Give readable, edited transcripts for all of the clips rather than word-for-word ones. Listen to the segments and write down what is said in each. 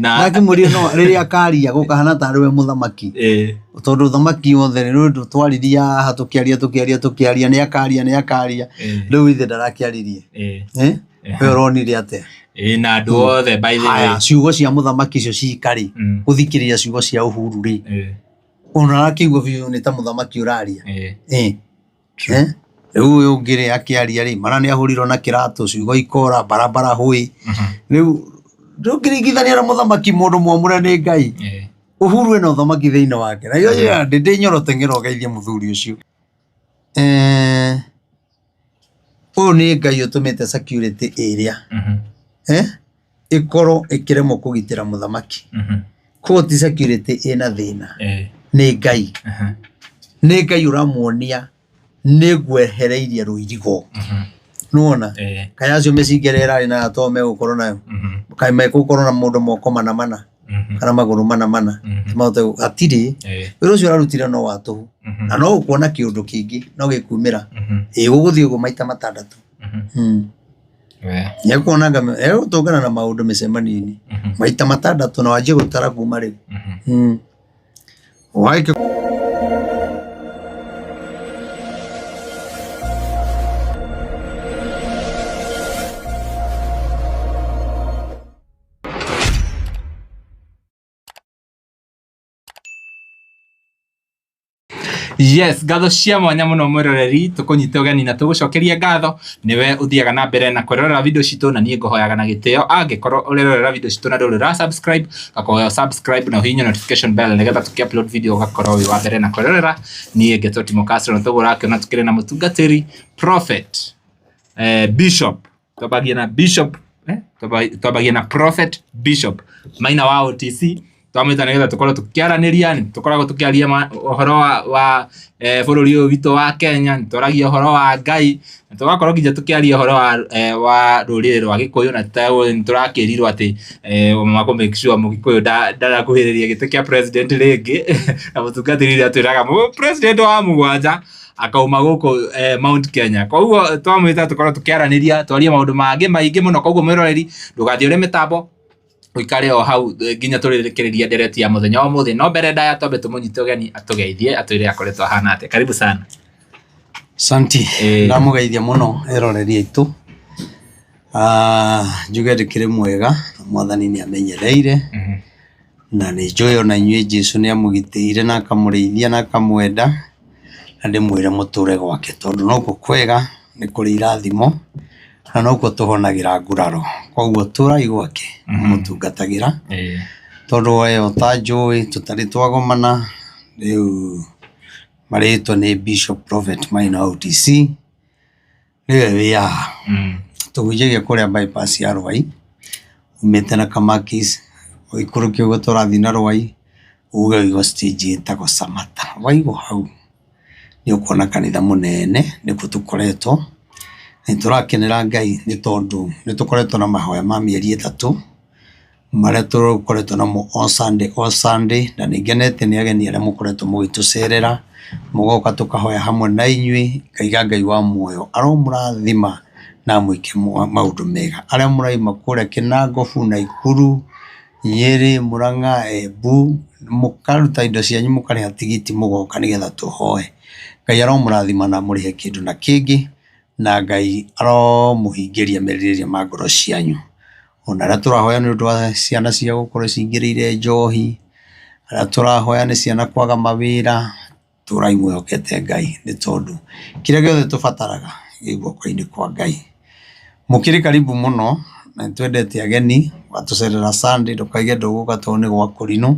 Na Ndakĩmũria no rĩrĩa akaria gũkahana tarĩ we mũthamaki. Tondũ ũthamaki wothe rĩ rĩu twaririe haha tũkĩaria tũkĩaria tũkĩaria nĩ akaria nĩ akaria rĩu ithe ndarakĩaririe. Eh? We ũronire atĩa? Ĩĩ, na andũ othe by the way. Haya, ciugo cia mũthamaki icio cikarĩ gũthikĩrĩria ciugo cia Uhuru rĩ ona arakĩigua biũ nĩ ta mũthamaki ũraria. Eh. Eh? Rĩu ũyũ ũngĩ rĩ akĩaria rĩ mara nĩ ahũrirwo na kĩratũ ciugo ikora barabara hũĩ. Rĩu ndũngĩringithania na mũthamaki mũndũ mwamũre nĩ Ngai. Uhuru ena ũthamaki thĩinĩ wake. Na iyo ya ndĩ nyorote ng'ero geithie mũthuri ũcio. Eh, ũyũ nĩ Ngai ũtũmĩte security ĩrĩa eh, ĩkorwo ĩkĩremwo kũgitĩra mũthamaki. Koguo ti security ĩna thĩna, nĩ Ngai. Nĩ Ngai ũramuonia nĩ ngwehereirie rũirigo. Nĩwona? Kaĩ acio mĩcinga ĩrĩa ĩrarĩ nayo to megũkorwo nayo? Kaĩ megũkorwo na mũndũ moko mana mana kana magũrũ mana mana mahote hatirĩ. Wĩra ũcio ũrarutire no wa tũhũ na no ũkuona kĩũndũ kĩngĩ no gĩkumĩra. Ĩ gũgũthiĩ ũguo maita matandatũ. Nĩekuona egũtũngana na maũndũ mĩcemanio-inĩ maita matandatũ na wanjie gũtara kuma rĩu. Waike Yes, ngatho cia mwanya mũno mwĩroreri, tũkũnyite ũgeni na tũgũcokerie ngatho nĩwe ũthiaga na mbere na kwĩrorera video citũ na niĩ ngũhoyaga na gĩtĩo angĩkorwo ũrerorera video citũ na ndũrĩ ũra subscribe ngakũhoya subscribe na ũhihinye notification bell nĩgetha tũkĩ upload video ũgakorwo wĩ wa mbere na kwĩrorera. Niĩ ngetwo Timo Castro na tũguo ũrakĩona tũkĩrĩ na mũtungatĩri prophet bishop twambagia na bishop twambagia na prophet bishop Maina wa OTC twamwĩta nĩgetha tũkorwo tũkĩaranĩria nĩ tũkoragwo tũkĩaria ũhoro wa bũrũri ũyũ witũ wa Kenya nĩ twaragia ũhoro wa Ngai na tũgakorwo nginya tũkĩaria ũhoro wa rũrĩrĩ rwa Gĩkũyũ na nĩ tũrakĩrirwo atĩ makũ make sure Mũgĩkũyũ ndarakuhĩrĩria gĩtĩ kĩa president rĩngĩ na mũtungatĩri ũrĩa atwĩraga president wa mũgwanja akauma gũkũ Mount Kenya. Koguo twamwĩta tũkorwo tũkĩaranĩria twarie maũndũ mangĩ maingĩ mũno. Koguo mwĩroreri ndũgathiĩ ũrĩ mĩtambo ũikare o hau nginya tũrĩkĩrĩrie ndereti ya mũthenya wa ũmũthĩ. No mbere ndaya twambe tũmũnyite ũgeni atũgeithie atwĩre akoretwo ahana atĩa. Karibu sana. Santi, ndamũgeithia mũno eroreri aitũ. Njuge ndĩkĩrĩ mwega na mwathani nĩ amenyereire. Na nĩ njũĩ ona inyuĩ Jesũ nĩ amũgitĩire na akamũrĩithia na akamwenda, na ndĩmwĩre mũtũre gwake tondũ nokuo kwega, nĩ kũrĩ irathimo, na nokuo tũhonagĩra nguraro. Koguo tũrai gwake mũmũtungatagĩra, tondũ we ũtanjũĩ tũtarĩ twagomana, rĩu marĩtwa nĩ Bishop Prophet Maina OTC. Nĩwe wĩ haha. Tũhunjagia kũrĩa bypass ya Rwai, umĩte na Kamakis, ũikũrũke ũguo tũrathiĩ na Rwai, uge ũigwo stage ĩtagwo Samata. Waigwo hau, nĩ ũkuona kanitha mũnene, nĩkuo tũkoretwo. Nĩ tũrakenera Ngai nĩ tondũ nĩ tũkoretwo na mahoya ma mĩeri ĩtatũ. Marĩa tũkoretwo namo o Sunday o Sunday, na nĩ ngenete nĩ ageni arĩa mũkoretwo mũgĩtũcerera, mũgoka tũkahoya hamwe na inyuĩ, ngaiga Ngai wa muoyo aromũrathima na amwĩke maũndũ mega. Arĩa mũraima kũrĩa Kĩnangobu, Naikuru, Nyĩrĩ, Mũrang'a, Embu, mũkaruta indo cianyu mũkarĩha tigiti mũgoka nĩgetha tũhoe. Ngai aromũrathima na amũrĩhe kĩndũ na kĩngĩ, na Ngai aromũhingĩria merirĩria ma ngoro cianyu. Ona arĩa tũrahoya nĩ ũndũ wa ciana ciao gũkorwo cingĩrĩire njohi, arĩa tũrahoya nĩ ciana kwaga mawĩra, tũrai mwĩhokete Ngai nĩ tondũ kĩrĩa gĩothe tũbataraga gĩ guoko-inĩ kwa Ngai. Mũkĩrĩ karibu mũno na nĩ twendete ageni, watũcerera Sunday ndũkaige ndũgũka tondũ nĩ gwa kũrinũ,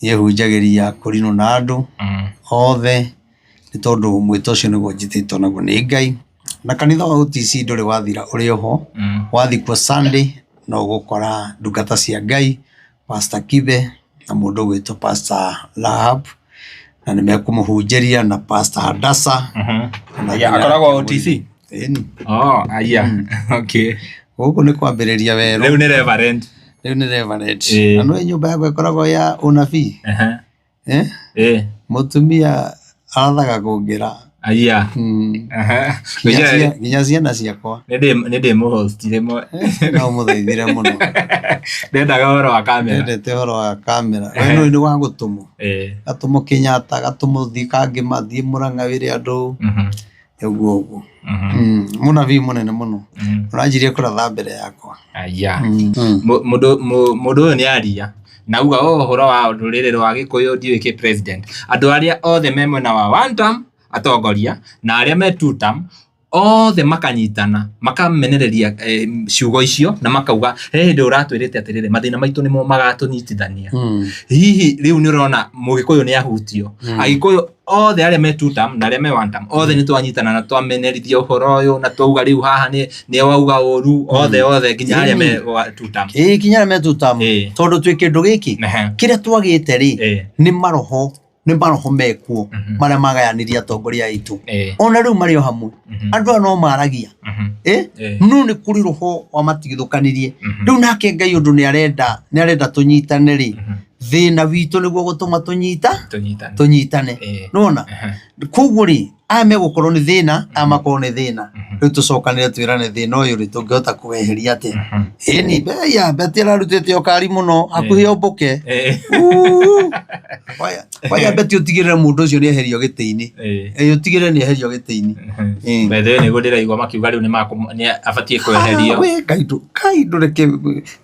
niĩ hunjagĩria kũrinũ na andũ othe. Nĩ tondũ mwĩto ũcio nĩguo njĩtĩtwo naguo nĩ Ngai. Na kanitha wa OTC ndũrĩ wathira ũrĩ oho, wathiĩ kuo Sunday no ũgũkora ndungata cia Ngai, Pastor Kibe na mũndũ ũgwĩtwo Pastor Rahab, na nĩ mekũmũhunjĩria na Pastor Hadasa. Na Yeah, akoragwo OTC? Ĩni. Oh, aya. Okay. Gũkũ nĩ kwambĩrĩria werũ. Rĩu nĩ reverend. Rĩu nĩ reverend. Ĩĩ. Na nĩũĩ nyũmba yakwa ĩkoragwo ya ũnabii? Aha. Eh? Eh. Mũtumia arathaga kũngĩra. Aya. Mm. Aha. Nginya nginya ciana ciakwa. Nĩ ndĩ mũhost rĩmwe. No mũthaithire mũno. Ndendaga ũhoro wa kamera. Ndendete ũhoro wa kamera. We nĩ nĩ wa gũtũmwo. Gatũmwo Kenyatta, gatũmwo thiĩ Kangĩma, thiĩ Mũrang'a wĩre andũ. Ũguo ũguo. Mũnabii mũnene mũno. Ũranjirie kũratha mbere yakwa. Aya. Mũndũ mũndũ ũyũ nĩ aria na auga o ũhoro wa rũrĩrĩ rwa Gĩkũyũ ndiũĩ kĩ president. Andũ arĩa othe me mwena wa one term atongoria na arĩa me two term othe makanyitana makamenereria ciugo icio na makauga he hĩndĩ ũratwĩrĩte atĩrĩrĩ mathĩna maitũ nĩmo magatũnyitithania. Hihi rĩu nĩ ũrona mũgĩkũyũ nĩ ahutio. Agĩkũyũ othe arĩa me two term na arĩa me one term othe nĩ twanyitana na twamenerithia ũhoro ũyũ na twauga rĩu haha nĩ wauga ũru othe othe nginya arĩa me two term. Ĩĩ nginya arĩa me two term. Tondũ twĩ kĩndũ gĩkĩ kĩrĩa twagĩte rĩ nĩ maroho nĩ maroho mekuo marĩa magayanirie atongoria aitũ. Ona rĩu marĩ o hamwe. Andũ aya no maragia. No nĩ kũrĩ roho wa matigithũkanirie. Rĩu nake Ngai ũndũ nĩ arenda nĩ arenda tũnyitane rĩ. Thĩna witũ nĩguo gũtũma tũnyitane. Nĩwona? Koguo rĩ, aya megũkorwo nĩ thĩna, aya makorwo nĩ thĩna. Rĩu tũcokanĩre twĩrane thĩna ũyũ rĩ, tũngĩhota kũweheria atĩa? Ĩni, ya Betty ararutĩte ũkari mũno, hakuhĩ ombũke. Kwanja Betty ũtigĩrĩre mũndũ ũcio nĩ eherio gĩtĩ-inĩ. Ũtigĩrĩre nĩ eherio gĩtĩ-inĩ. By the way nĩguo ndĩraigua makiuga rĩu nĩ abatiĩ kweherio. We Ngai ndũreke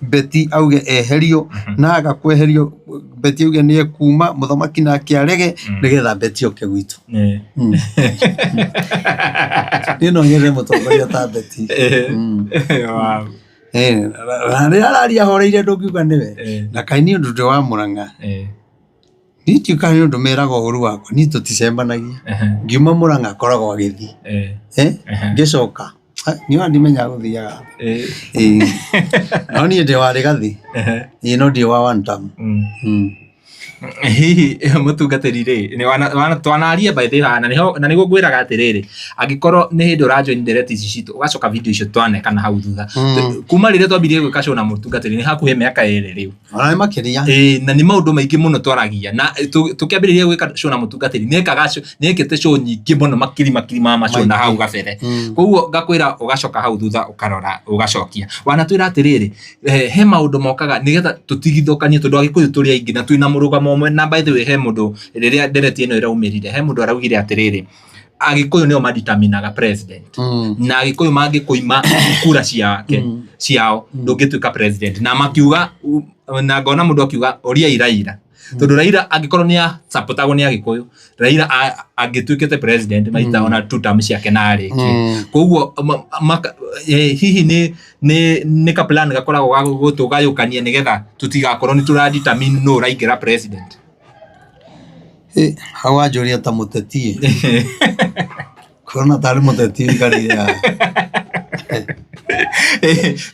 Betty auge eherio na aga kweherio Betty auge nĩ ekuma mũthamaki nake arege nĩgetha Betty oke gwitũ. Niĩ no nyende mũtongoria ta Betty. Wow. Rĩrĩa araria ahoreire ndũngiuga nĩwe. Na kaĩ niĩ ũndũ ndĩ wa Mũrang'a. Niĩ ndiũĩ kana nĩ ũndũ meraga ũru wakwa, niĩ tũticemanagia. Ngiuma Mũrang'a akoragwo agĩthiĩ. Ngĩcoka, niĩ ona ndimenyaga gũthiaga. No niĩ ndĩ wa Rĩgathĩ. Ĩĩ no ndirĩ wa one term. Hihi mũtungatĩri rĩ, twanaria by the way na nĩho na nĩguo ngwĩraga atĩrĩrĩ, angĩkorwo nĩ hĩndĩ ũrajoin ndereti ici citũ ũgacoka video icio twaneka na hau thutha. Kuma rĩrĩa twambirie gwĩka show na mũtungatĩri nĩ hakuhĩ mĩaka 2 rĩu. Ona nĩ makĩria. Ĩĩ na nĩ maũndũ maingĩ mũno twaragia na tũkĩambĩrĩria gwĩka show na mũtungatĩri nĩekaga show nĩekĩte show nyingĩ mũno makiri makiri ma ma show na hau gabere. Koguo ngakwĩra ũgacoka hau thutha ũkarora ũgacokia. Wanatwĩra atĩrĩrĩ, he maũndũ mokaga nĩgetha tũtigithũkanie tondũ Agĩkũyũ tũrĩ aingĩ na twĩna mũrũgamo ũmwe na by the way he mũndũ rĩrĩa ndereti ĩno ĩraumĩrire he mũndũ araugire atĩrĩrĩ Agĩkũyũ nĩo madeterminaga president na Agĩkũyũ mangĩkũima kura ciake ciao ndũngĩtuĩka president na makiuga na ngona mũndũ akiuga ũriai Raila tondũ Raila angĩkorwo nĩ asapotagwo nĩ Agĩkũyũ Raila angĩtuĩkĩte president maita ona two term ciake na arĩkie. Koguo hihi nĩ ka plan gakoragwo ga gũtũgayũkania nĩgetha tũtigakorwo nĩ tũra determine nũ ũraingĩra president. Hau wanjũria ta mũteti ĩ. Kuona tarĩ mũteti ũikarĩire haha.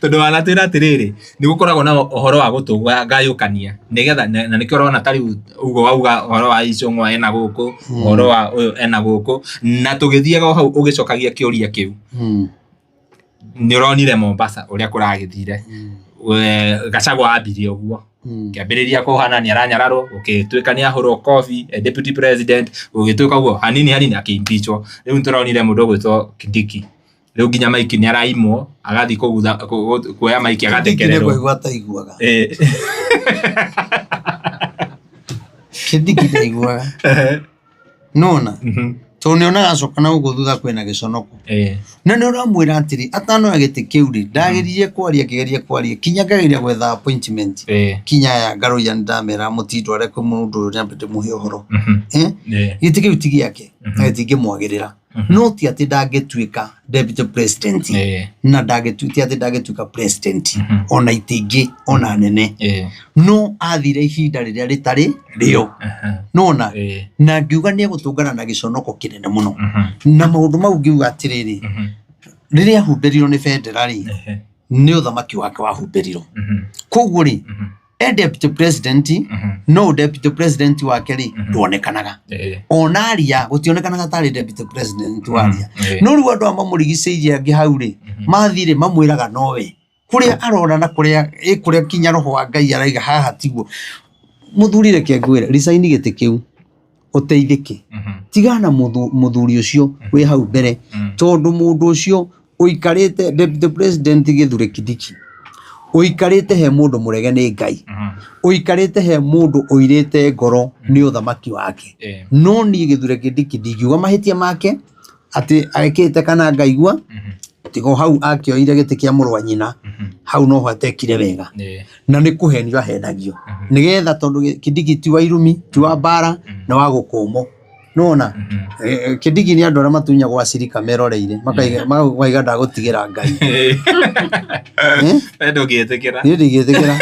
Tondũ wanatwĩra atĩrĩrĩ nĩ gũkoragwo na ũhoro wa gũtũgayũkania nĩgetha na nĩkĩo ũrona ta rĩu ũguo wauga ũhoro wa Icũng'wa ena gũkũ, ũhoro wa ũyũ ena gũkũ, na tũgĩthiaga o hau ũgĩcokagia kĩũria kĩu. Nĩ ũronire Mombasa ũrĩa kũragĩthire. Gachagua ambirie ũguo. Kĩambĩrĩria kũhana nĩ aranyararwo, gũgĩtuĩka nĩ ahũrwo kobi deputy president, gũgĩtuĩka ũguo hanini hanini akĩ-impeachwo. Rĩu nĩ tũronire mũndũ ũgwĩtwo Kindiki. Rĩu nginya maiki nĩ araimwo, agathiĩ kũgutha kuoya maiki agathekererwo. Kindiki nĩ kũigua ataiguaga. Kindiki ndaiguaga. Nona tondũ nĩ onaga acoka na gũkũ thutha kwĩna gĩconoko. Na nĩ ũramwĩra atĩrĩ atanoya gĩtĩ kĩu rĩ ndageririe kwaria ngĩgeria kwaria kinya ngageria gwetha appointment kinya aya ngaroiya nĩ ndamera mũtindware kwĩ mũndũ ũyũ nyambe ndĩmũhe ũhoro. Gĩtĩ kĩu ti gĩake na gĩtingĩmwagĩrĩra. No ti atĩ ndangĩtuĩka deputy president na ti atĩ ndangĩtuĩka president ona itĩ ingĩ ona nene. No athire ihinda rĩrĩa rĩtarĩ rĩo. Nona na ngiuga nĩ egũtũngana na gĩconoko kĩnene mũno. Na maũndũ mau ngiuga atĩrĩrĩ, rĩrĩa ahumbĩrirwo nĩ bendera rĩ, nĩ ũthamaki wake wahumbĩrirwo. Koguo rĩ, e deputy president no deputy president wake rĩ ndwonekanaga. Ona aria gũtionekanaga tarĩ deputy president waria. No rĩu andũ aya mamũrigicĩirie angĩ hau rĩ, mathiĩ rĩ mamwĩraga nowe. Kũrĩa arona na kũrĩa kũrĩa kinya roho wa Ngai araiga haha tiguo. Mũthuri reke ngwĩre, resign gĩtĩ kĩu. Ũteithĩke. Tigana na mũthuri ũcio wĩ hau mbere, tondũ mũndũ ũcio ũikarĩte deputy president Githure Kindiki, ũikarĩte he mũndũ mũrege nĩ Ngai, ũikarĩte he mũndũ ũirĩte ngoro nĩ ũthamaki wake. No niĩ Githure Kindiki ndingiuga mahĩtia make atĩ ekĩte kana ngaigua, tiga o hau akĩoire gĩtĩ kĩa mũrũ wa nyina, hau noho atekire wega. Na nĩ kũhenio ahenagio nĩgetha, tondũ Kindiki ti wa irumi, ti wa mbara, nĩ wa gũkũmwo. Nĩwona Kindiki nĩ andũ arĩa matunyagwo acirika meroreire, makaiga makaiga ndagũtigĩra Ngai. Eh? We ndũngĩtĩkĩra. Niĩ ndingĩtĩkĩra.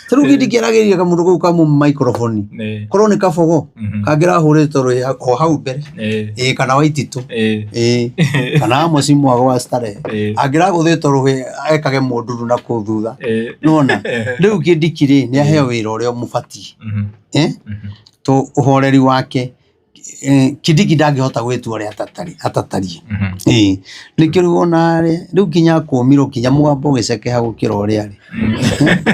Ta rĩu Kindiki aragĩria kamũndũ kau kamũ microphone, korwo nĩ kabogo kangĩrahũrĩtwo rũhĩ o hau mbere, ĩĩ, kana Waititũ, ĩĩ, kana Amos Mwago wa Starehe, angĩragũthĩtwo rũhĩ ekage mũnduru na kũu thutha. Nĩwona rĩu Kindiki rĩ, nĩ aheo wĩra ũrĩa ũmũbatiĩ, eh? To ũhoreri wake, Kindiki ndangĩhota gwĩtua ũrĩa atatariĩ. Ĩĩ, nĩkĩo rĩu ona rĩ rĩu nginya akũmirwo, nginya mũgambo ũgĩcekeha gũkĩra ũrĩa arĩ.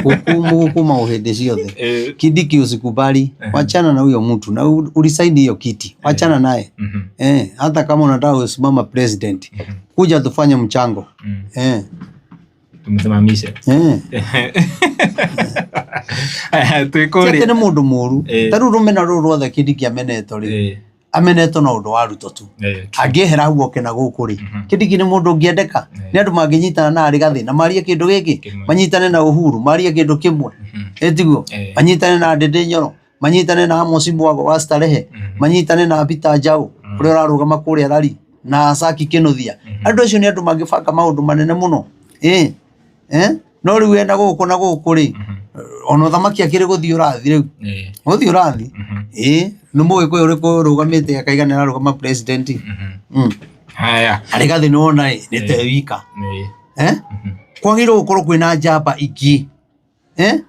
Gũkũma o hĩndĩ ciothe. Kindiki, usikubali, wachana na huyo mtu na ulisaini hiyo kiti, wachana naye. Eh, hata kama unataka kusimama president, kuja tufanye mchango. Eh. Tumsimamishe. Eh. Twĩ Ti atĩ kũrĩa. nĩ mũndũ mũru. Ta rĩu rũmena rũrũ ruothe Kindiki amenetwo rĩ, amenetwo na ũndũ wa Ruto tu. Angĩehera hau oke na gũkũ rĩ, Kindiki nĩ mũndũ ũngĩendeka. Nĩ andũ mangĩnyitana na Rigathĩ na marie kĩndũ gĩkĩ, Kĩmwe. manyitane na Uhuru marie kĩndũ kĩmwe. Ĩ tiguo? Manyitane na Ndindi Nyoro, manyitane na Amos Mwago wa Starehe, manyitane na Peter Njau ũrĩa ũrarũgama kũrĩa Rari, na Saki Kĩnuthia. Andũ acio nĩ andũ mangĩbanga maũndũ manene mũno. Ĩ eh? No rĩu ena gũkũ na gũkũ rĩ, ona ũthamaki akĩrĩ gũthiĩ ũrathiĩ rĩu, gũthiĩ ũrathiĩ. Ĩ nĩ mũgĩkũyũ ũrĩkũ ũrũgamĩte akaiga nĩ ararũgama president? Haya. Rigathĩ nĩ wona ĩ nĩ te wika. Eh? Kwagĩrĩirwo gũkorwo kwĩna njamba ingĩ, eh?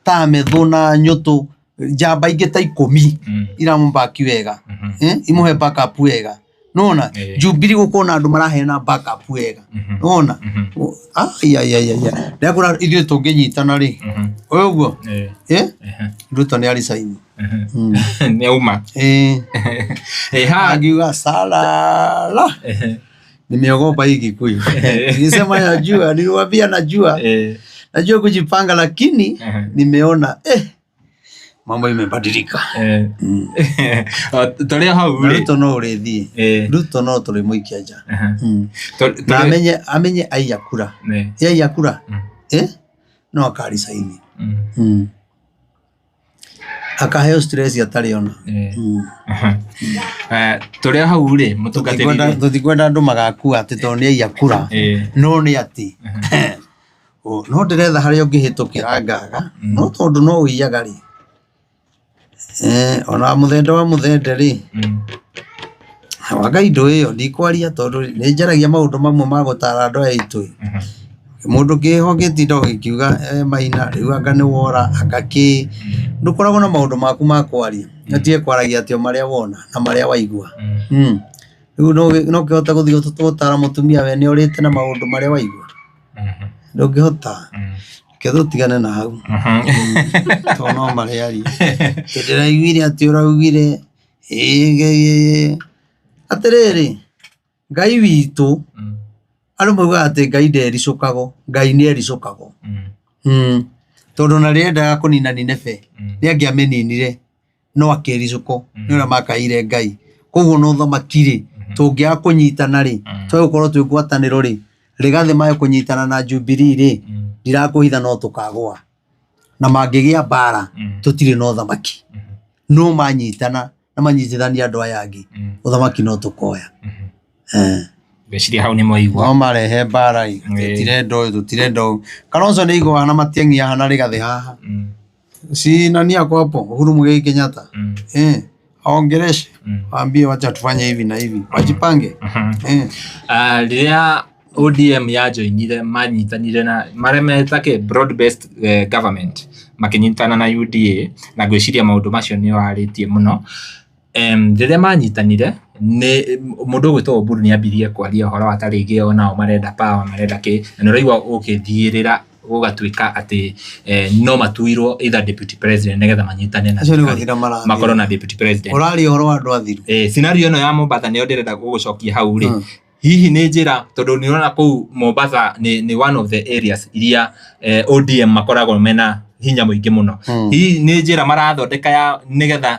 Ta Methu na Nyũtũ, njamba ingĩ ta 10 iramũbaki wega, eh? Imũhe backup wega. Nona Jubilee gũkorwo na andũ maraheana backup wega. Nona ndekũra ithuĩ tũngĩnyitana rĩ, ũguo eh? Ruto nĩ arisaini. Nĩ auma. Eh. Ĩ ha. Angiuga salala, nimeogopa hii Kikuyu. Nilisema najua, niliwaambia najua. Najua kujipanga, lakini nimeona mambo imebadilika. Tũrĩ o hau Na rĩ. Ruto no ũrĩthiĩ. Ruto no tũrĩmũikia nja. Na amenye aiya kura. Aiya kura. Eh? No akarisaini. Akaheo stress atarĩ ona. Tũrĩ o hau rĩ, mũtungatĩri. Tũtikwenda andũ magakua atĩ tondũ nĩ aiya kura. No nĩ atĩ no ndĩretha harĩa ũngĩhĩtũkĩra ngaga, no tondũ no ũiyaga rĩ, ona mũthende wa mũthende rĩ, wanga indo ĩyo ndikwaria tondũ nĩ njaragia maũndũ mamwe ma gũtara andũ aya aitũ. Mũndũ kĩho gĩtinda gĩkiuga Maina rĩu anga nĩ wora anga kĩ, ndũkoragwo na maũndũ maku ma kwaria, ũtige kwaragia atĩ o marĩa wona na marĩa waigua. Rĩu no ũkĩhote gũthiĩ gũtara mũtumia we nĩ orĩte na maũndũ marĩa waigua? Ndũngĩhota. Reke tũtigane na hau tondũ no marĩaria. Ndĩraiguire atĩ ũraugire ĩĩ, atĩrĩrĩ, Ngai witũ, andũ maugaga atĩ Ngai ndericũkagwo, Ngai nĩ ericũkagwo. Tondũ ona rĩrĩa endaga kũnina Nineve, nĩ angĩamĩninire, no akĩricũkwo nĩ ũrĩa makaĩire Ngai. Koguo ona ũthamaki rĩ, tũngĩaga kũnyitana rĩ, twage gũkorwo twĩ ngwatanĩro rĩ, Rigathĩ mage kũnyitana na Jubilee rĩ, ndirakũhitha no tũkagũa. Na mangĩgĩa mbara, tũtirĩ na ũthamaki. No manyitana na manyitithanie andũ aya angĩ, ũthamaki no tũkoya. Ngwĩciria hau nĩ mwaigua. No marehe mbara ĩ, tũtirenda ũyũ, tũtirenda ũyũ. Kalonzo nĩ aiguaga na Matiang'i haha na Rigathĩ haha. Si nani ako hapo? Uhuru Muigai Kenyatta. Aongeleshe. Waambie wacha tufanye hivi na hivi. Wajipange. Rĩrĩa ODM yajoinire, manyitanire na marĩa meta kĩ broad based government, makĩnyitana na UDA, na ngwĩciria maũndũ macio nĩ warĩtie mũno. Rĩrĩa manyitanire, nĩ mũndũ ũgwĩtwo Oburu nĩ ambirie kwaria ũhoro wa ta rĩngĩ o nao marenda power, marenda kĩ, na nĩ ũraigua ũkĩthiĩrĩra Gũgatuĩka atĩ no matuirwo either deputy president nĩgetha manyitane na Acio nĩ thirikari, gũthira marathira. Makorwo na deputy president. Ũraria ũhoro wa andũ athiru. Scenario ĩno ya Mombasa nĩyo ndĩrenda gũgũcokia hau rĩ. Hihi nĩ njĩra, tondũ nĩ ũrona kũu Mombasa nĩ one of the areas iria ODM makoragwo mena hinya mũingĩ mũno. Hihi nĩ njĩra marathondeka ya nĩgetha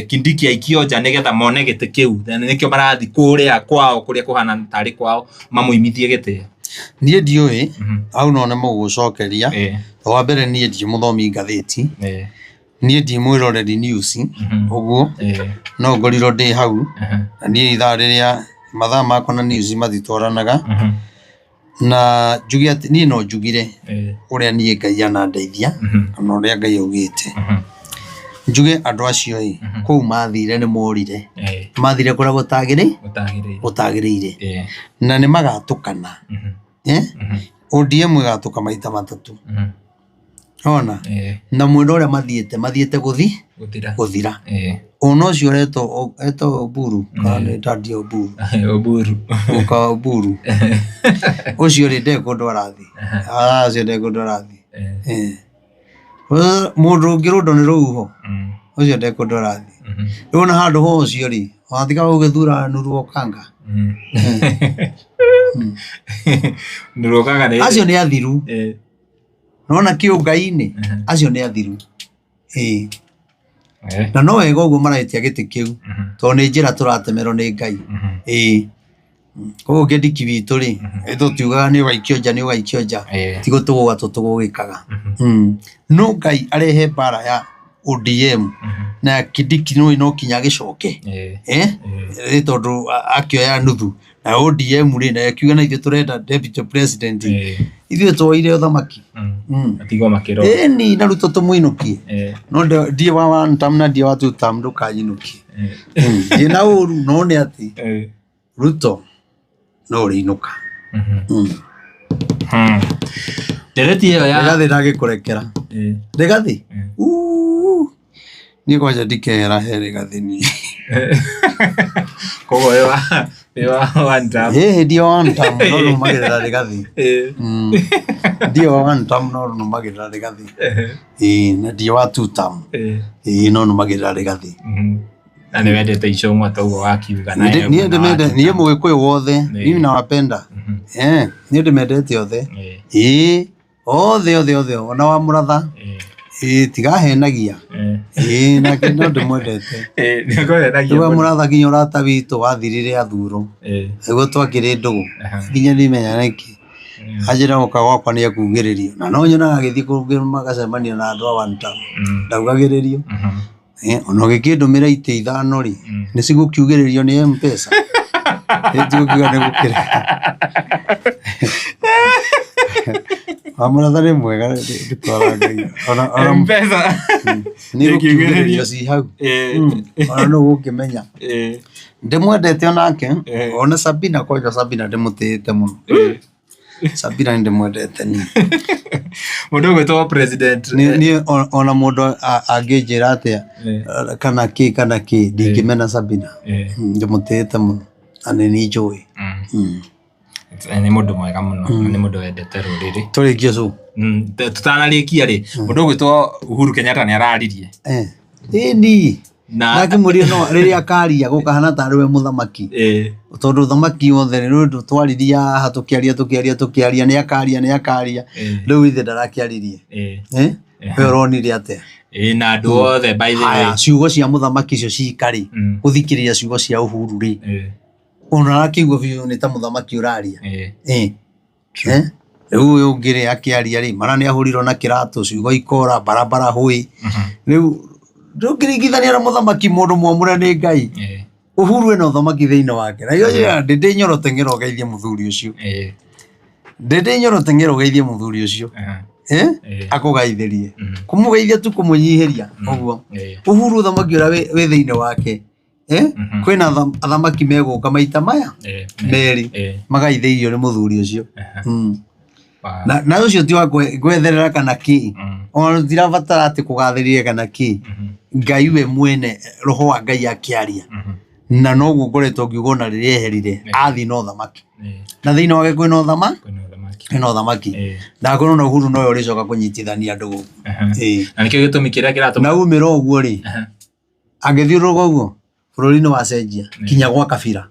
Kindiki aikio nja nĩgetha mone gĩtĩ kĩu, na nĩkĩo marathiĩ kũrĩa kwao kũrĩa kũhana tarĩ kwao mamũimithie gĩtĩ? Niĩ ndiũĩ, hau no nĩmo gũcokeria. Wa mbere, niĩ ndirĩ mũthomi ngathĩti, niĩ ndi mwĩroreri news, ũguo no ngorirwo ndĩ hau, na niĩ ithaa rĩrĩa mathaa makwa na news matitwaranaga. Na njuge atĩ niĩ no njugire ũrĩa niĩ Ngai anandeithia kana ũrĩa Ngai augĩte. Njuge andũ acio ĩ, kũu mathire nĩ morire, mathire kũrĩa gũtagĩrĩire, na nĩ magatũkana. ODM ĩgatũka maita matatũ. Ona na mwena ũrĩa mathiĩte mathiĩte gũthira. Ona ũcio ũretwo etwo Oburu kana nĩ Daddy Oburu? Oburu. Guka Oburu ũcio rĩ, nde kũndũ arathiĩ. Ah, ũcio nde kũndũ arathiĩ. Mũndũ ũngĩrũndwo nĩ rũhuho, ũcio nde kũndũ arathiĩ. Rĩu ona handũ ha ũcio rĩ, watiga gũgĩthura Nuru Okanga. Nuru Okanga nĩ Acio nĩ athiru. Nona kĩũngai-inĩ, acio nĩ athiru. Ĩĩ. Na no wega ũguo maretia gĩtĩ kĩu, tondũ nĩ njĩra tũratemerwo nĩ Ngai. Ĩĩ. Koguo Kindiki witũ rĩ, tũtiugaga nĩ ũgaikio nja, nĩ ũgaikio nja, ti gũtũgũga tũtũgũgĩkaga. No Ngai arehe mbara ya ODM na ya Kindiki nĩ no kinya agĩcoke. Ĩ tondũ akĩoya nuthu na ODM rĩ, nayo ĩkiuga na ithuĩ tũrenda deputy president. Ithuĩ twoire ũthamaki. Matigwo makĩrora. Ĩni na Ruto tũmũinũkie. No ndiĩ wa one term na ndiĩ wa two term, ndũkanyinũkie. Ndiĩ na ũru, no nĩ atĩ Ruto no ũrĩinũka. Ndereti ĩyo ya Rigathĩ ndangĩkũrekera. Rigathĩ? Uuuu. Niĩ kwanja ndikehera he Rigathĩ niĩ. Koguo wĩ wa one term. Ĩĩ, ndiĩ wa one term no nũmagĩrĩra Rigathĩ. Ndiĩ wa one term no nũmagĩrĩra Rigathĩ. Ĩĩ, na ndiĩ wa two term. Ĩĩ, no nũmagĩrĩra Rigathĩ. Na nĩ wendete Icũng'wa ta ũguo wakiuga na Niĩ mwena wa ndĩmende two niĩ term. Mũgĩkũyũ wothe, mimi nawapenda. Niĩ ndĩmendete othe. Ĩĩ, othe othe othe, ona wa Mũratha. Ĩĩ, tigahenagia. Ĩĩ, nake no ndĩmwendete. Nĩakũhenagia Rĩu wa mũno. Mũratha nginya ũrata witũ wathirire athurwo. Nĩguo twakĩrĩ ndũgũ. Nginya ndimenya nĩkĩ. Anjĩra gũka gwakwa nĩ ekugĩrĩrio. Na no nyonaga agĩthiĩ kũngĩ magacemania na andũ a one term. Ndaugagĩrĩrio. Ona ũgĩkĩndũmĩra itĩ ithano rĩ, nĩ cigũkiugĩrĩrio nĩ M-Pesa? Tigũkiuga nĩ gũkĩra. Wa Mũratha nĩ mwega ndĩtwarangagia. Ona M-Pesa. Nĩ gũkiugĩrĩrio ci hau. Ona nũ ũgũkĩmenya. Ndĩmwendete onake, ona Sabina, kwanja Sabina ndĩmũtĩĩte mũno. Sabina nĩ ndĩmwendete niĩ. Mũndũ ũgwĩtwo president. Niĩ ona mũndũ angĩnjĩra atĩa kana kĩ kana kĩ, ndingĩmena Sabina. Ndĩmũtĩĩte mũno na nĩ niĩ njũĩ. Nĩ mũndũ mwega mũno na nĩ mũndũ wendete rũrĩrĩ. Tũrĩkie cũ. Tũtanarĩkia rĩ, mũndũ ũgwĩtwo Uhuru Kenyatta nĩ araririe. Ĩni. Na Ndakĩmũria no rĩrĩa akaria gũkahana tarĩ we mũthamaki. Tondũ ũthamaki wothe rĩ, rĩu twaririe haha tũkĩaria tũkĩaria tũkĩaria, nĩ akaria nĩ akaria. Rĩu ithe ndarakĩaririe. We ũronire atĩa? Ĩĩ, na andũ othe by the way. Haya, ciugo cia mũthamaki icio cikarĩ, gũthikĩrĩria ciugo cia Uhuru rĩ, ona arakĩigua biũ nĩ ta mũthamaki ũraria. Rĩu ũyũ ũngĩ rĩ, akĩaria rĩ, mara nĩ ahũrirwo na kĩratũ, ciugo ikora barabara hũĩ. Rĩu ndũngĩringithania na mũthamaki, mũndũ mwamũre nĩ Ngai. Uhuru ena ũthamaki thĩinĩ wake. Na iyo ndĩ nyoro teng'era ũgeithie mũthuri ũcio. Ndĩ nyoro teng'era ũgeithie mũthuri ũcio. Akũgaithĩrie. Kũmũgeithia tu kũmũnyihĩria ũguo. Uhuru ũthamaki ũrĩa wĩ thĩinĩ wake. Kwĩna athamaki megũka maita maya merĩ magaithĩirio nĩ mũthuri ũcio. Na ũcio ti wa gwetherera kana kĩ. Ona tũtirabatara atĩ kũgathĩrĩria kana kĩ. Ngai we mwene, roho wa Ngai akĩaria. Na noguo ngoretwo ngiuga ona rĩrĩa eherire, athiĩ na ũthamaki. Na thĩinĩ wake kwĩna ũthamaki. Ũthamaki. Ena ũthamaki. Eh. Ndakorwo na Uhuru nowe ũrĩcoka kũnyitithania andũ gũkũ. Ĩĩ. Na nĩkĩo gĩtũmi kĩrĩa kĩratũma Na umĩra ũguo rĩ, angĩthiũrũrũka ũguo, bũrũri nĩ wacenjia kinya gwa kabira.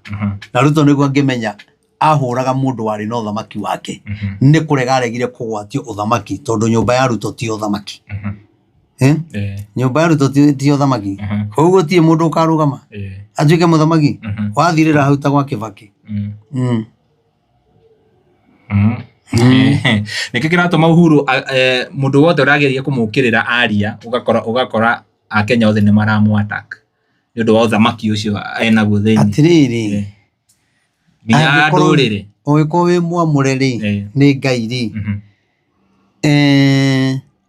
Na Ruto nĩguo angĩmenya ahũraga mũndũ warĩ na ũthamaki wake. Nĩ kũrega aregire kũgwatio ũthamaki tondũ nyũmba ya Ruto ti ũthamaki. Eh? Eh. Nyũmba ya Ruto ti ũthamaki. Koguo gũtirĩ mũndũ ũkarũgama Eh. atuĩke mũthamaki. Wathirĩra hau ta gwa Kĩbakĩ. Nĩkĩo kĩratũma Uhuru mũndũ wothe ũrageria kũmũkĩrĩra aria ũgakora akenya othe nĩ maramũ attack nĩ ũndũ wa ũthamaki ũcio enaguo thĩinĩ. Atĩrĩrĩ, Nginya angĩkorwo- ndũrĩrĩ. ũngĩkorwo wĩ mwamũre rĩ, Eh. nĩ Ngai rĩ,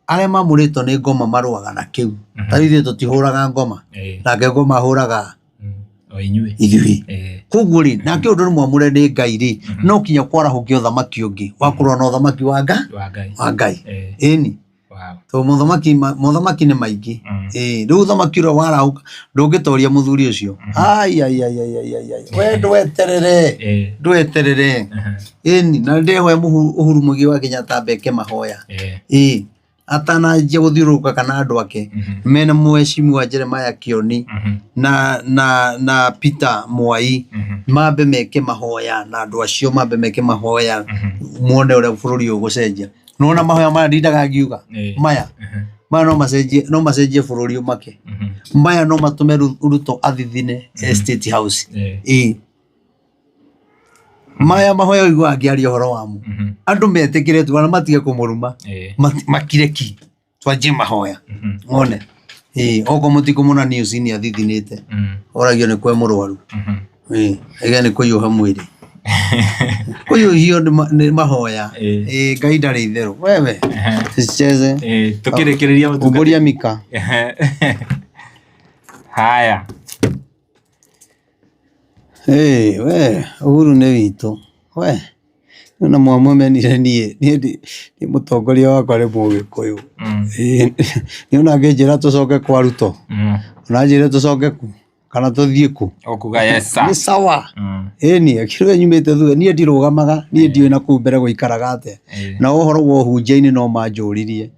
arĩa mamũrĩtwo nĩ ngoma marũaga na kĩu. Ta rĩu ithuĩ tũtihũraga ngoma, nake ngoma ahũraga O inyuĩ. ithuĩ. Koguo rĩ, nake ũndũ nĩ mwamũre nĩ Ngai rĩ, no kinya kwarahũke ũthamaki ũngĩ wa kũrũa na ũthamaki wa Ngai. Wa Ngai. Wa Ngai. Ĩni. Tondũ mothamaki nĩ maingĩ. Ĩĩ, rĩu ũthamaki ũrĩa warahũka ndũngĩtoria mũthuri ũcio. Ai ai ai ai ai ai ai. We ndweterere. Ndweterere. Ĩni, na nĩndĩhoya Uhuru Muigai wa Kenyatta ambe eke mahoya. Ĩĩ. Atananjia gũthiũrũrũka kana andũ ake mena mheshimiwa Jeremiah Kioni na Peter Mwai mambe meke mahoya na andũ acio mambe meke mahoya muone ũrĩa bũrũri ũgũcenjia. Nĩwona mahoya maya ndindaga ngiuga maya maya no macenjie no macenjie bũrũri ũmake. Maya no matũme Ruto athithine e State House. Ĩĩ. Maya mahoya ũiguaga ngĩaria ũhoro wamo. Andũ metĩkĩre tu ona matige kũmũruma. Makire ki. Twanjie mahoya. Wone. Ĩĩ, okorwo mũtikũmũona news nĩ athithinĩte. Oragio nĩ kwe mũrwaru. Ĩĩ, aiga nĩ kũhiũha mwĩrĩ. Kũhiũhio nĩ mahoya. Ĩĩ, Ngai ndarĩ itherũ. Wewe. Tusicheze. Tũkĩrĩkĩrĩria mũtungati. Umbũria Mika. Haya. Ĩĩ, we, Uhuru nĩ witũ. We, na mwamũmenire niĩ, niĩ mũtongoria wakwa nĩ mũgĩkũyũ. Ĩĩ, niĩ ona angĩnjĩra tũcoke kwa Ruto, ona anjĩre tũcoke kũ, kana tũthiĩ kũ. Ũkuga yes sir. Nĩ sawa. Ĩni, akĩrĩ nyumĩte thutha, niĩ ndirũgamaga, niĩ ndiũĩ na kũu mbere gũikaraga atĩa. Na ũhoro wa ũhunjia-inĩ no manjũririe.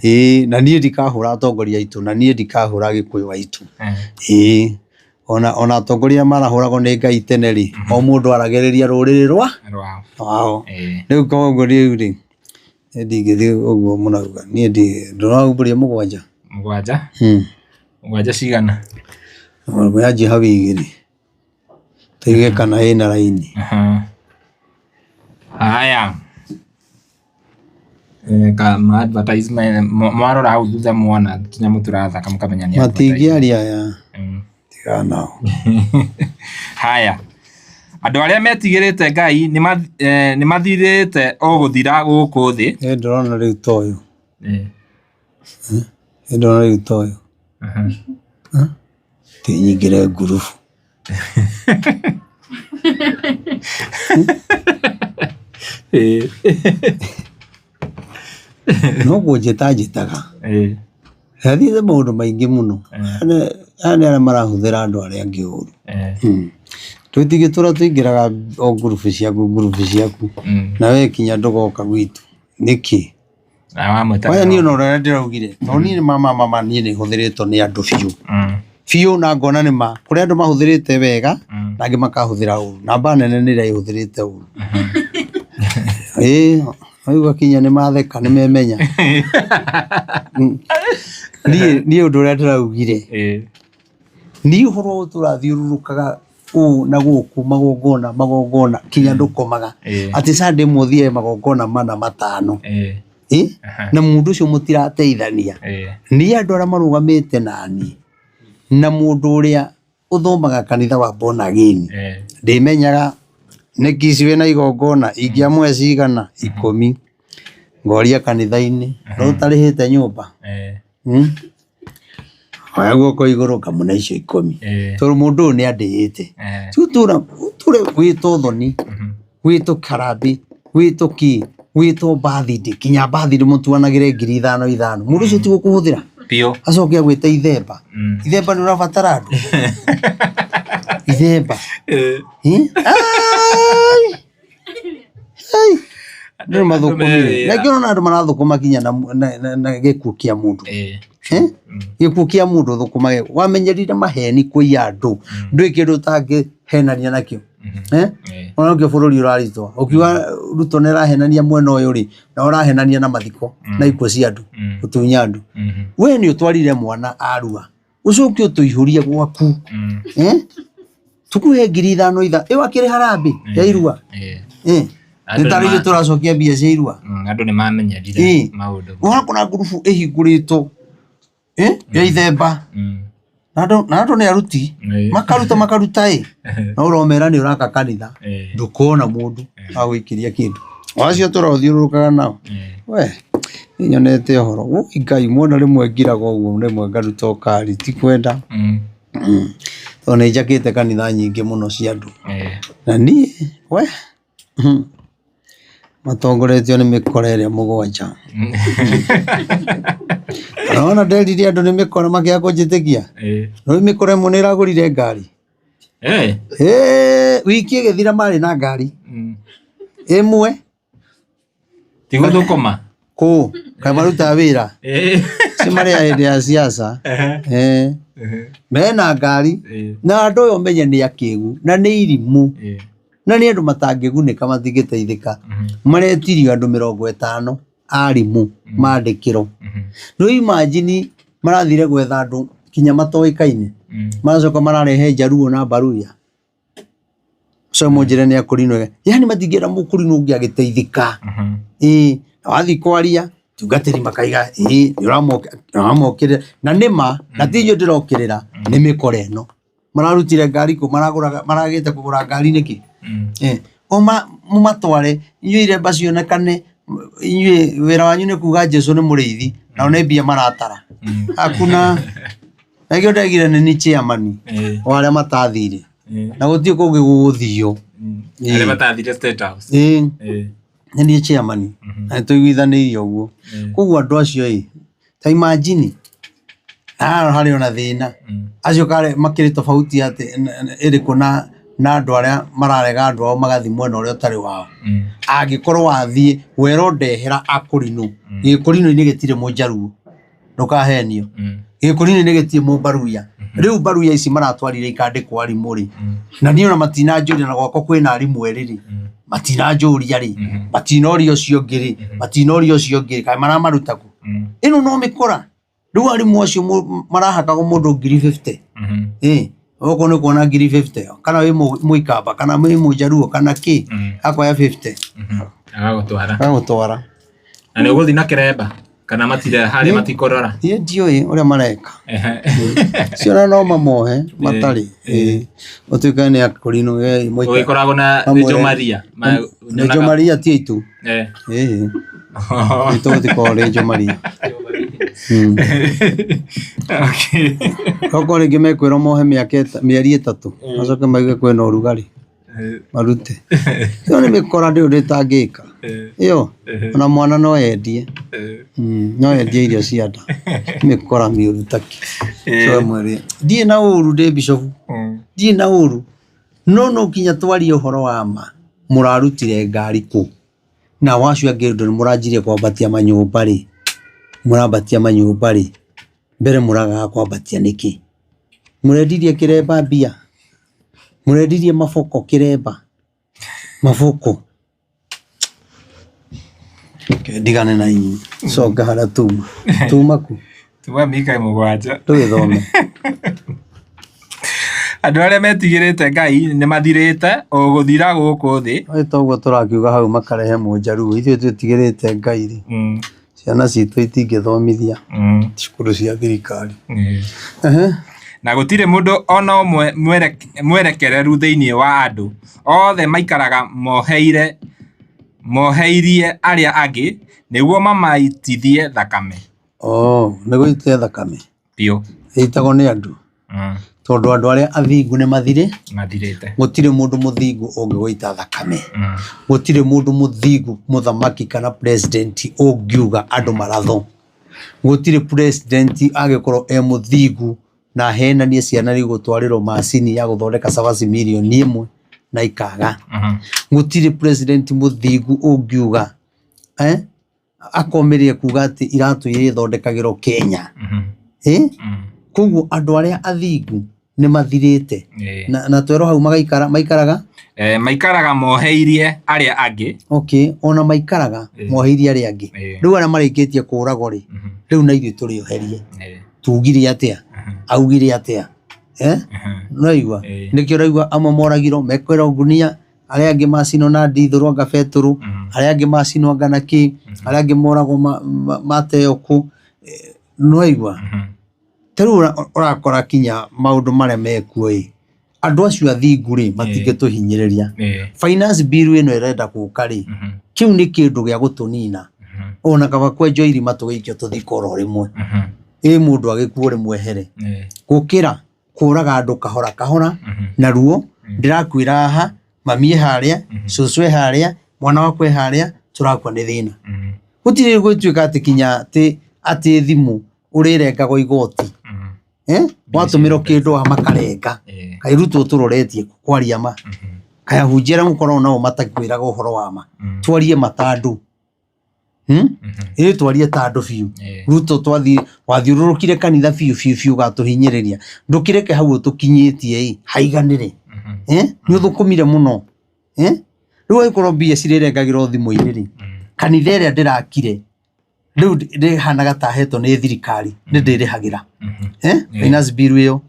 Ĩĩ, na niĩ ndikahũra atongoria aitũ, na niĩ ndikahũra Agĩkũyũ aitũ. Ĩĩ, ona atongoria marahũragwo nĩ Ngai tene rĩ, o mũndũ aragĩrĩria rũrĩrĩ rwa rwao. Rĩu koguo rĩu rĩ, niĩ ndingĩthiĩ ũguo mũrauga, niĩ ndũraumbũria mũgwanja. Mũgwanja? Mũgwanja cigana? Yanjia hau igĩrĩ, tuige kana ĩna raini. Haya. Ka ma advertisement mwarora hau thutha mwona tũnyamũ tũrathaka mũkamenya nĩ advertisement. Matingĩaria aya, tigana nao. Haya. Andũ arĩa metigĩrĩte Ngai nĩ mathirĩte o gũthira gũkũ thĩ. Niĩ ndĩrona rĩu ta ũyũ. Niĩ ndĩrona rĩu ta ũyũ. Ti nyingĩre ngurubu. No kũnjĩta anjĩtaga. Athiĩte maũndũ maingĩ mũno. Aya nĩ arĩa marahũthĩra andũ arĩa angĩ ũru. Tũtingĩtũra tũingĩraga o ngurubu ciaku ngurubu ciaku na we kinya ndũgoka gwitũ. Nĩkĩ? Kwanja niĩ ona ũrĩa ndĩraugire, tondũ niĩ ma ma ma niĩ nĩ hũthĩrĩtwo nĩ andũ biũ. Biũ na ngona nĩ ma. Kũrĩ andũ mahũthĩrĩte wega na angĩ makahũthĩra ũru. Namba nene nĩ ĩrĩa ĩhũthĩrĩte ũru. Ĩĩ rĩu gakinya nĩ matheka nĩ memenya. Niĩ ũndũ ũrĩa ndĩraugire, niĩ ũhoro wa gũtũra thiũrũrũkaga ũũ na gũkũ magongona magongona kinya ndũkomaga. Atĩ Sunday ĩmwe ũthiage magongona mana matano. Na mũndũ ũcio mũtirateithania. Nĩ andũ arĩa marũgamĩte naniĩ na mũndũ ũrĩa ũthomaga kanitha wa born again. Ndĩmenyaga nĩ Kiss wĩna igongona ingĩamũhe cigana ikũmi ngoria kanitha-inĩ no ũtarĩhĩte nyũmba. Oya guoko igũrũ ngamũne icio ikũmi. Tondũ mũndũ ũyũ nĩ andĩĩte. Ti ũtũra ũtũre wĩtwo thoni, wĩtwo karambĩ, wĩtwo kĩ, wĩtwo birthday, kinya birthday mũtuanagĩre ngiri ithano ithano. Mũndũ ũcio ti gũkũhũthĩra. Biũ. Acoke agwĩte ithemba. Ithemba nĩ ũrabatara andũ. Ithemba. Ai! Ai! Andũ nĩ mathũkũmire na kĩo ona andũ marathũkũma kinya na, na, na, na gĩkuũ kĩa mũndũ. Eh? Gĩkuũ kĩa mũndũ ũthũkũmage wamenyerire maheni kũiya andũ, ndũĩ kĩndũ ũtangĩhenania nakĩo. Eh? Ona nĩkĩo bũrũri ũraritũha ũkiuga Ruto nĩ arahenania mwena ũyũ rĩ, na ũrahenania na mathiko na ikuũ cia andũ, gũtunya andũ. We nĩ ũtwarire mwana arua, ũcoke ũtũihũrie gwaku. Eh? Tukuhe 5,000 itha ĩyo akĩrĩ harambĩ ya irua. Eh. Andũ Nĩ tarĩ nĩma- ithuĩ tũracokia mbia cia irua. Andũ nĩ mamenyerire maũndũ. Ũrakora ngurubu ĩhingũrĩtwo, eh, ya ithemba. Na andũ na andũ nĩ aruti makaruta makaruta ĩ, no ũromera nĩ ũraka kanitha, ndũkona mũndũ agũikĩria kĩndũ. O acio tũrothiũrũrũkaga nao, we nĩ nyonete ũhoro. Wũi Ngai, muona rĩmwe ngiraga ũguo, rĩmwe ngaruta ũkari, ti kwenda. Tondũ nĩ njakĩte kanitha nyingĩ mũno cia andũ. Na niĩ we matongoretio nĩ mĩkora ĩrĩa mũgwanja. Ona nderire andũ nĩ mĩkora makĩaga kũnjĩtĩkia. Rĩu mĩkora ĩmwe nĩ ĩragũrire ngari. Ĩĩ, wiki ĩgĩthira marĩ na ngari ĩmwe. Ti gũthũkũma. Kũ? Kaĩ marutaga wĩra? Ci marĩa hĩndĩ ya siasa. Eh. Mena ngari na andũ aya ũmenye nĩ akĩgu na nĩ irimũ na nĩ andũ matangĩgunĩka, matingĩteithĩka. Maretirio andũ 50 arimũ mandĩkĩrwo. Rĩu imagine marathire gwetha andũ kinya matoĩkaine, maracoka mararehe Njaruo na Mbaruya. Ũcio mũnjĩre nĩ akũrinũ, yani matingĩenda mũkũrinũ ũngĩ agĩteithĩka. Ĩĩ, na wathiĩ kwaria tungatĩri makaiga ĩĩ nĩ ũramokĩrĩra, na nĩ ma, na ti inyuĩ ndĩrokĩrĩra, nĩ mĩkora ĩno. Mararutire ngari kũ? Maragũraga, maragĩte kũgũra ngari nĩkĩ? Eh, mũmatware inyuĩ iremba cionekane, inyuĩ wĩra wanyu nĩ kuga Jesu nĩ mũrĩithi, nao nĩ mbia maratara. Hakuna. Nĩkĩo ndaigire nĩ ni chairman wa arĩa matathire, na gũtirĩ kũngĩ gũgũthio. Arĩa matathire State House. Ĩĩ, nĩ niĩ chairman na nĩ tũiguithanĩirie ũguo. Koguo andũ acio ĩ, ta imagine haha harĩ ona thĩna, acio karĩ makĩrĩ tofauti atĩ ĩrĩkũ na andũ arĩa mararega andũ ao magathiĩ mwena ũrĩa ũtarĩ wao. Angĩkorwo wathiĩ werwo ndehera akũrinũ, gĩkũrinũ-inĩ gĩtirĩ mũnjaruo, ndũkahenio. Gĩkũrinũ-inĩ gĩtirĩ mũmbaruya. Rĩu mbaruya ici maratwarire ikandĩkwo arimũ rĩ, na niĩ ona matinanjũria, na gwakwa kwĩna arimũ erĩ rĩ, matinanjũria rĩ, matinoria ũcio ũngĩ rĩ, matinoria ũcio ũngĩ rĩ, kaĩ maramaruta kũ? Ĩno no mĩkora. Rĩu arimũ acio marahakagwo mũndũ 50,000. Ĩ, okorwo nĩ kuona 50,000, kana wĩ mũikamba, kana wĩ mũnjaruo, kana kĩ, akoya 50. Agagũtwara. Agagũtwara. Na nĩ ũgũthiĩ na kĩremba? Kana matire harĩa matikũrora? Niĩ ndiũĩ ũrĩa mareka. Ciana no mamohe matarĩ. Ĩĩ. Ũtuĩke nĩ akũrinũ. Ũgĩkoragwo na Rachel Maria. Rachel Maria ti aitũ. Ĩĩ. Itũ gũtikoragwo Rachel Maria. Okorwo rĩngĩ mekwĩrwo mohe mĩaka mĩeri 3, macoke maigue kwĩna ũrugarĩ, marute. Ĩyo nĩ mĩkora ndĩũĩ ũndũ ĩtangĩka. Ĩyo ona mwana no endie. No endie irio cia nda. Mĩkora mĩũru ta kĩ. Ndirĩ na ũru ndĩ bishofu. Ndirĩ na ũru. No no nginya twarie ũhoro wa ma. Mũrarutire ngari kũ? Nao acio angĩ ũndũ mũranjirie kwambatia manyũmba rĩ, mũrambatia manyũmba rĩ, mbere mũragaga kwambatia nĩkĩ? Mũrendirie kĩremba mbia? Mũrendirie maboko kĩremba? Maboko? Reke ndigane na inyuĩ, coke harĩa tuma. Tuma kũ? Tuma mika 7. Tũgĩthome. Andũ arĩa metigĩrĩte Ngai nĩ mathirĩte o gũthira gũkũ thĩ. Ĩ toguo tũrakiuga hau makarehe mũnjaruo, ithuĩ twĩtigĩrĩte Ngai rĩ, ciana citũ itingĩthomithia cukuru cia thirikari. Ehe. Na gũtirĩ mũndũ ona ũmwe mwerekereru thĩinĩ wa andũ. Othe maikaraga moheirie arĩa angĩ nĩguo mamaitithie thakame. Oh, nĩ gũitithia thakame. Biũ. Ĩitagwo nĩ andũ. Tondũ andũ arĩa athingu nĩ mathirĩ. Mathirĩte. Gũtirĩ mũndũ mũthingu ũngĩgũita thakame. Gũtirĩ mũndũ mũthingu mũthamaki kana president ũngiuga andũ marathwo. Gũtirĩ president angĩkorwo e mũthingu na ahenanie ciana nĩ igũtwarĩrwo macini ya gũthondeka cabaci 1 million na ikaga. Gũtirĩ president mũthingu ũngiuga. Eh? Akomĩrĩria kuga atĩ iratũ iria ithondekagĩrwo Kenya. Eh? Koguo andũ arĩa athingu nĩ mathirĩte. Na twerwo hau magaikara maikaraga Maikaraga moheirie arĩa angĩ. Okay, ona maikaraga moheirie arĩa angĩ. Rĩu arĩa marĩkĩtie kũragwo rĩ, rĩu na ithuĩ tũrĩoherie. Tugire atĩa? Augire atĩa? Eh? Nĩwaigua? Nĩkĩo ũraigua amwe moragirwo mekĩrwo ngunia, arĩa angĩ macinwo na ndithũrũ anga betũrũ, arĩa angĩ macinwo anga na kĩ, arĩa angĩ moragwo mateo kũ. Nĩwaigua? Ta rĩu ũrakora kinya maũndũ marĩa mekuo ĩ, andũ acio athingu rĩ, matingĩtũhinyĩrĩria. Finance bill ĩno ĩrenda gũka rĩ, kĩu nĩ kĩndũ gĩa gũtũnina. Ona kaba kwenjwo irima tũgĩikio tũthikwo oro rĩmwe. Ĩ mũndũ agĩkuo rĩmwe ehere. Gũkĩra kũraga andũ kahora kahora na ruo, ndĩrakuĩra haha, mami e harĩa, cũcũ e harĩa, mwana wakwa e harĩa, tũrakua nĩ thĩna. Gũtirĩ gũtuĩka atĩ kinya atĩ thimũ ũrĩrengagwo igoti. Eh? Watũmĩrwo kĩndũ haha makarenga. Kaĩ Ruto ũtũroretie kwaria ma. Kaĩ ahunjia arĩa mũkoragwo nao matakwĩraga ũhoro wa ma. Twarie ma ta andũ. Ĩ twarie ta andũ biũ. Ruto twathi wathiũrũrũkire kanitha biũ biũ biũ ũgatũhinyĩrĩria. Ndũkĩreke hau ũtũkinyĩtie ĩ haiganĩre. Eh? Nĩ ũthũkũmire mũno. Eh? Rĩu angĩkorwo mbia cirĩrengagĩrwo thimũ-inĩ rĩ, kanitha ĩrĩa ndĩrakire rĩu ndĩhanaga ta hetwo nĩ thirikari nĩ ndĩrĩhagĩra. Eh? Finance bill ĩyo.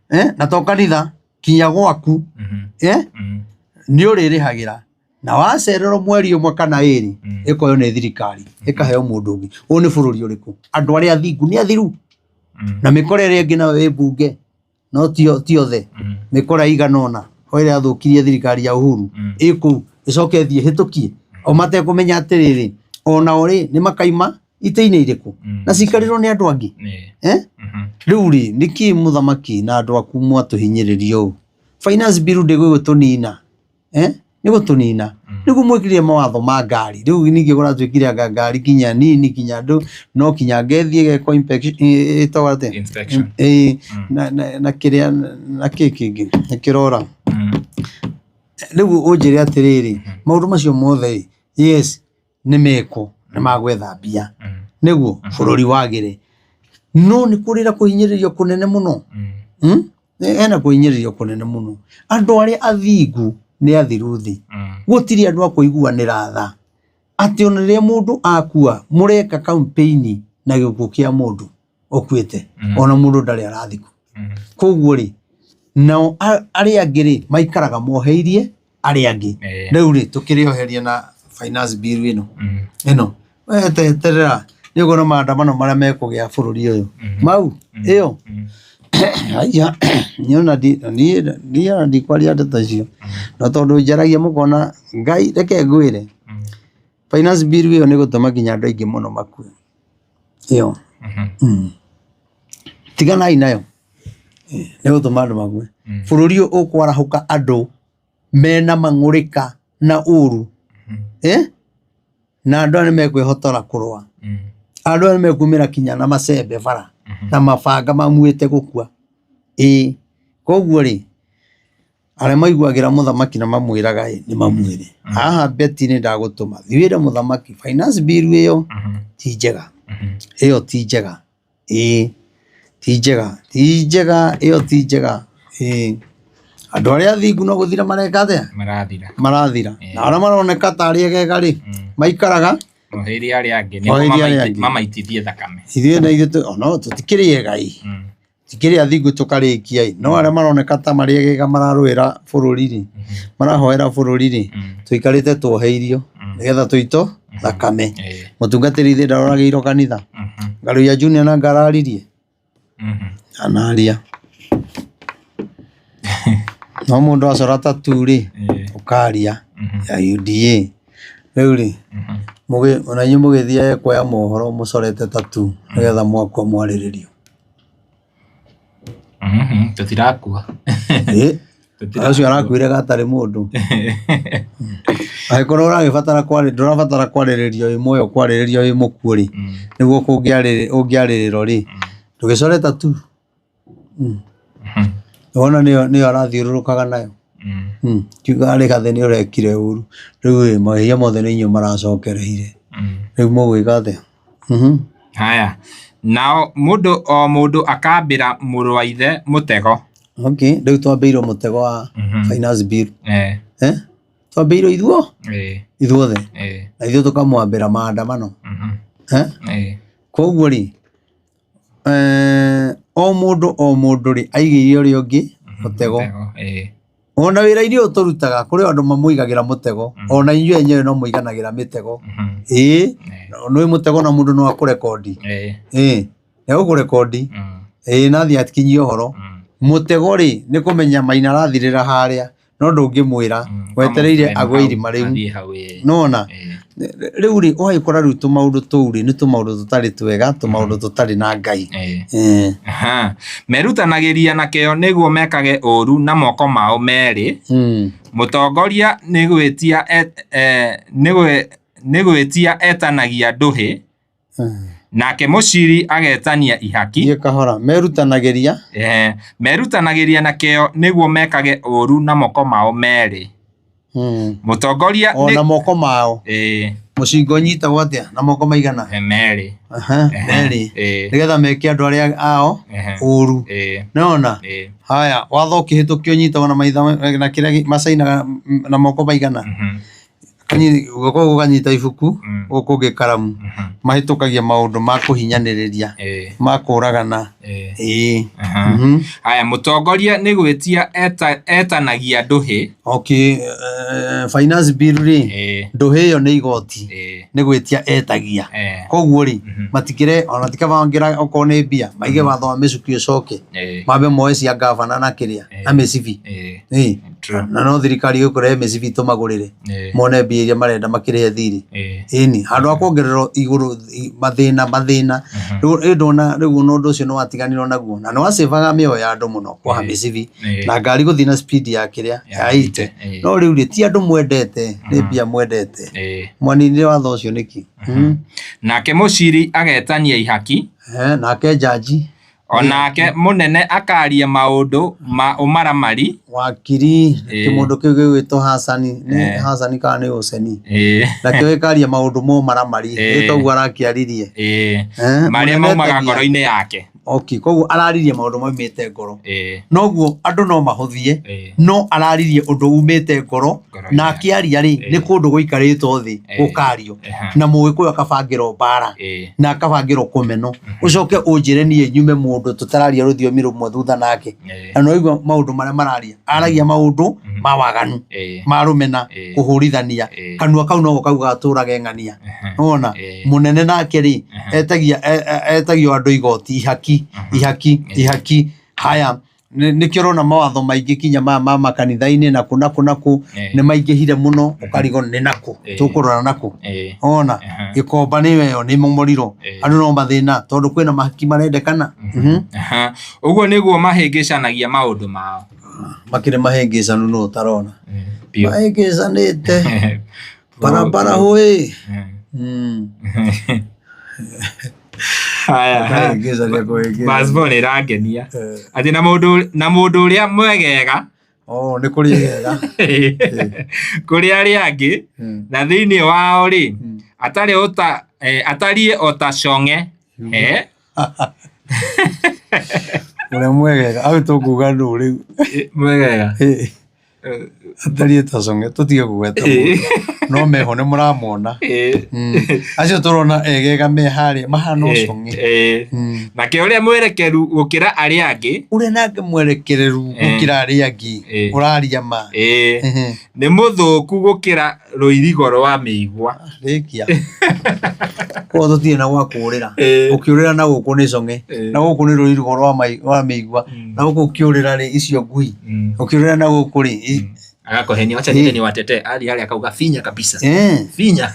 Eh? Na to kanitha kinya gwaku. Eh? Nĩ ũrĩrĩhagĩra. Na wacererwo mweri ũmwe kana ĩrĩ ĩkoywo nĩ thirikari ĩkaheo mũndũ ũngĩ. Ũyũ nĩ bũrũri ũrĩkũ? Andũ arĩa athingu nĩ athiru. Na mĩkora ĩrĩa ĩngĩ nayo ĩ mbunge no ti othe. Mĩkora ĩigana ũna o ĩrĩa yathũkirie thirikari ya Uhuru ĩ kũu ĩcoke ĩthiĩ ĩhĩtũkie o matekũmenya atĩrĩrĩ onao rĩ nĩ makaima itĩ-inĩ irĩkũ na cikarĩrwo nĩ andũ angĩ. Eh? Rĩu rĩ nĩkĩ mũthamaki na andũ aku mwatũhinyĩrĩria ũũ? Finance bill ndĩgũgĩtũnina. Eh? Nĩ gũtũnina. Nĩguo mwĩkĩrire mawatho ma ngari. Rĩu ningĩ kũratuĩkire anga ngari kinya nini kinya andũ no kinya ngethiĩ ĩgekwo ĩtagwo atĩa? Inspection. Ĩĩ, na kĩrĩa na kĩ kĩngĩ nĩ kĩrora. Rĩu ũnjĩre atĩrĩrĩ, maũndũ macio mothe ĩ, yes nĩ mekwo nĩ magwetha mbia nĩguo bũrũri wagĩre, no nĩ kũrĩ na kũhinyĩrĩrio kũnene mũno. Hena kũhinyĩrĩrio kũnene mũno. Andũ arĩa athingu nĩ athiru thĩ. Gũtirĩ andũ a kũiguanĩra tha. Atĩ ona rĩrĩa mũndũ akua mũreka campaign na gĩkuũ kĩa mũndũ ũkuĩte, ona mũndũ ndarĩ arathikwo. Koguo rĩ, nao arĩa angĩ rĩ, maikaraga moheirie arĩa angĩ. Rĩu rĩ, tũkĩrĩoheria na finance bill ĩno. Ĩno. We eterera nĩ ũkuona maandamano marĩa mekũgĩa bũrũri ũyũ. Mau, ĩyo. Haiya, niĩ ona niĩ ona ndikwaria ndeto icio. No tondũ njaragia mũkona Ngai reke ngwĩre. Finance bill ĩyo nĩ ĩgũtũma nginya andũ aingĩ mũno makue. Ĩyo. Tiganai nayo. Nĩ ĩgũtũma andũ makue. Bũrũri ũyũ ũkwarahũka andũ mena mang'ũrĩka na ũru. Eh? Na andũ aya nĩ mekwĩhotora kũrũa. Andũ aya nĩ mekumĩra kinya na macembe bara na mabanga mamuĩte gũkua. Ĩĩ. Koguo rĩ, arĩa maiguagĩra mũthamaki na mamwĩraga ĩ, nĩ mamwĩre. Haha Betty nĩ ndagũtũma, thiĩ wĩre mũthamaki finance bill ĩyo ti njega. Ĩyo ti njega. Ĩĩ ti njega, ti njega, ĩyo ti njega. Ĩĩ. Andũ arĩa athingu no gũthira mareka atĩa? Marathira. Marathira. Na arĩa maroneka tarĩ egega rĩ, maikaraga Moheire arĩa angĩ nĩguo Moheire arĩa angĩ. mamaitithie thakame. Ithuĩ na ithuĩ ona tũtikĩrĩ ega ĩ. Tikĩrĩ athingu tũkarĩkia ĩ. No arĩa maroneka ta marĩ egega mararũĩra bũrũri rĩ, marahoera bũrũri rĩ, tũikarĩte tuoheirio nĩgetha tũitwo thakame. Mũtungatĩri ithe ndaroragĩirwo kanitha. Ngaruiya Junior na ngararirie. Anaria. No mũndũ acora tattoo rĩ, ũkaria ya UDA. Rĩu rĩ, ona inyuĩ mũgĩthiage kuoya mohoro mũcorete tattoo nĩgetha mwakua mwarĩrĩrio. Tũtirakua. Ĩ, ũcio arakuire gatarĩ mũndũ. Angĩkorwo ũragĩbatara kwarĩ ndũrabatara kwarĩrĩrio wĩ muoyo kwarĩrĩrio wĩ mũkuũ rĩ, nĩguo ũngĩarĩrĩrwo rĩ, ndũgĩcore tattoo. Wona nĩyo nĩyo arathiũrũrũkaga nayo. Kiuga Rigathĩ nĩ ũrekire ũru. Rĩu ĩ, mahĩtia mothe nĩ inyuĩ maracokereire. Rĩu mũgwĩka atĩa? Haya, nao mũndũ o mũndũ akambĩra mũrũ wa ithe mũtego. Okay, rĩu twambĩirwo mũtego wa finance bill. Eh? Twambĩirwo ithuo ithuothe na ithuĩ tũkamwambĩra maandamano. Eh? Koguo rĩ, o mũndũ o mũndũ rĩ aigĩire ũrĩa ũngĩ mũtego. Ona wĩra-inĩ ũyũ tũrutaga kũrĩ andũ mamũigagĩra mũtego, ona inyuĩ enyewe no mũiganagĩra mĩtego. Ĩĩ, nĩ mũtego na mũndũ no akũrekondi. Ĩĩ, nĩ egũkũrekondi. Ĩĩ, na athiĩ akinyie ũhoro. Mũtego rĩ, nĩ kũmenya Maina arathirĩra harĩa, no ndũngĩmwĩra, wetereire agwe irima rĩu. Nĩwona? Rĩu rĩ, ũgagĩkora rĩu tũmaũndũ tũu rĩ, nĩ tũmaũndũ tũtarĩ twega, tũmaũndũ tũtarĩ na Ngai. Ĩĩ. Merutanagĩria na kĩyo nĩguo mekage ũũru na moko mao meerĩ. Mũtongoria nĩ gwĩtia etanagia ndũhĩ, nake mũciri agetania ihaki. Thiĩ kahora. Merutanagĩria. Merutanagĩria na kĩyo nĩguo mekage ũũru na moko mao meerĩ. Mũtongoria O na moko mao. Mũcinga ũnyitagwo atĩa? Na moko maigana? Merĩ. Merĩ. Nĩgetha meke andũ arĩa ao ũru. Nĩwona? Haya, watho ũkĩhĩtũkio ũnyitagwo na maitho na kĩrĩa macainaga na moko maigana? Guoko gũkanyita ibuku, gũkũ kũngĩ karamu. Mahĩtũkagia maũndũ ma kũhinyanĩrĩria, ma kũragana. Ĩĩ. Haya, mũtongoria nĩ gwĩtia etanagia ndũhĩ. Okay, finance bill rĩ, ndũhĩ ĩyo nĩ igoti, nĩ gwĩtia etagia. Koguo rĩ, matikĩre ona ti kaba okorwo nĩ mbia, maige watho wa mĩcuki ũcoke, mambe moe cia ngabana na kĩrĩa, na mĩcibi. Ĩĩ. Na no thirikari ĩgũkũrehe mĩcibi tũmagũrĩre, mone mbia iria marenda makĩrĩhe thirĩ. Ĩni, handũ ha kuongererwo igũrũ mathĩna mathĩna, rĩu ndona rĩu ona ũndũ ũcio nĩ watiganirwo naguo, na nĩ wacĩbaga mĩoyo ya andũ mũno kuoha mĩcibi na ngari gũthiĩ na speed ya kĩrĩa ya 80. No rĩu rĩ, ti andũ mwendete, nĩ mbia mwendete. Mwaninire watho ũcio nĩkĩ? Nake mũciri agetania ihaki. Nake njanji. O nake mũnene akaaria maũndũ ma ũmaramari. Wakiri, kĩmũndũ kĩu gĩgwĩtwo Hasani, nĩ Hasani kana nĩ Huseni? Nakĩo gĩkaria maũndũ ma ũmaramari, ĩ toguo arakĩaririe. Marĩa maumaga ngoro-inĩ yake. Okay, koguo araririe maũndũ maumĩte ngoro. Noguo andũ no mahũthie, no araririe ũndũ umĩte ngoro, na akĩaria rĩ, nĩ kũndũ gũikarĩtwo thĩ gũkario, na mũgĩkũyũ akabangĩrwo mbara, na akabangĩrwo kũmenwo. Ũcoke ũnjĩre niĩ nyume mũndũ tũtararia rũthiomi rũmwe thutha nake, na nĩwaigua maũndũ marĩa mararia, aragia maũndũ ma waganu, ma rũmena, kũhũrithania, kanua kau noko kaugaga tũrage ng'ania. Nĩwona? Mũnene nake rĩ, etagia etagio andũ igoti, ihaki, ihaki, ihaki. Haya, nĩkĩo ũrona mawatho maingĩ kinya ma makanitha-inĩ na kũ na kũ na kũ, nĩ maingĩhire mũno, ũkarigwo nĩ nakũ, tũkũrora nakũ. Wona? Gĩkomba nĩyo ĩyo nĩ momorirwo, andũ no mathĩna tondũ kwĩna mahaki marendekana. Ũguo nĩguo mahĩngĩcanagia maũndũ mao. Makĩrĩ mahĩngĩcanu nũ ũtarona? Mahĩngĩcanĩte. Barabara hũĩ. Haya. Mahĩngĩcania kũhĩngĩcania. Passport ĩrangenia. Atĩ na mũndũ ũrĩa mwegega. Oh, nĩ kũrĩ egega. Kũrĩ arĩa angĩ, na thĩinĩ wao rĩ, atariĩ o ta cong'e. Ũrĩa mwegega, hau tũkuga nũ rĩu? Mwegega. Atariĩ ta cong'e, tũtige kũgweta mũndũ. No meho nĩ mũramona. Acio tũrona egega me harĩa, mahana o cong'e. Nake ũrĩa mwerekeru gũkĩra arĩa angĩ. Ũrĩa nake mwerekereru gũkĩra arĩa angĩ. Ũraria ma. Nĩ mũthũku gũkĩra rũirigo rwa mĩigua. Rĩkia. Koguo tũtirĩ na gwa kũũrĩra. Ũkĩũrĩra na gũkũ nĩ cong'e, na gũkũ nĩ rũirigo rwa mĩigua, na gũkũ ũkĩũrĩra rĩ icio ngui, ũkĩũrĩra na gũkũ rĩ. Agakohenia, wacha niende niwatetee. Hadi hali akauga finya kabisa. Finya.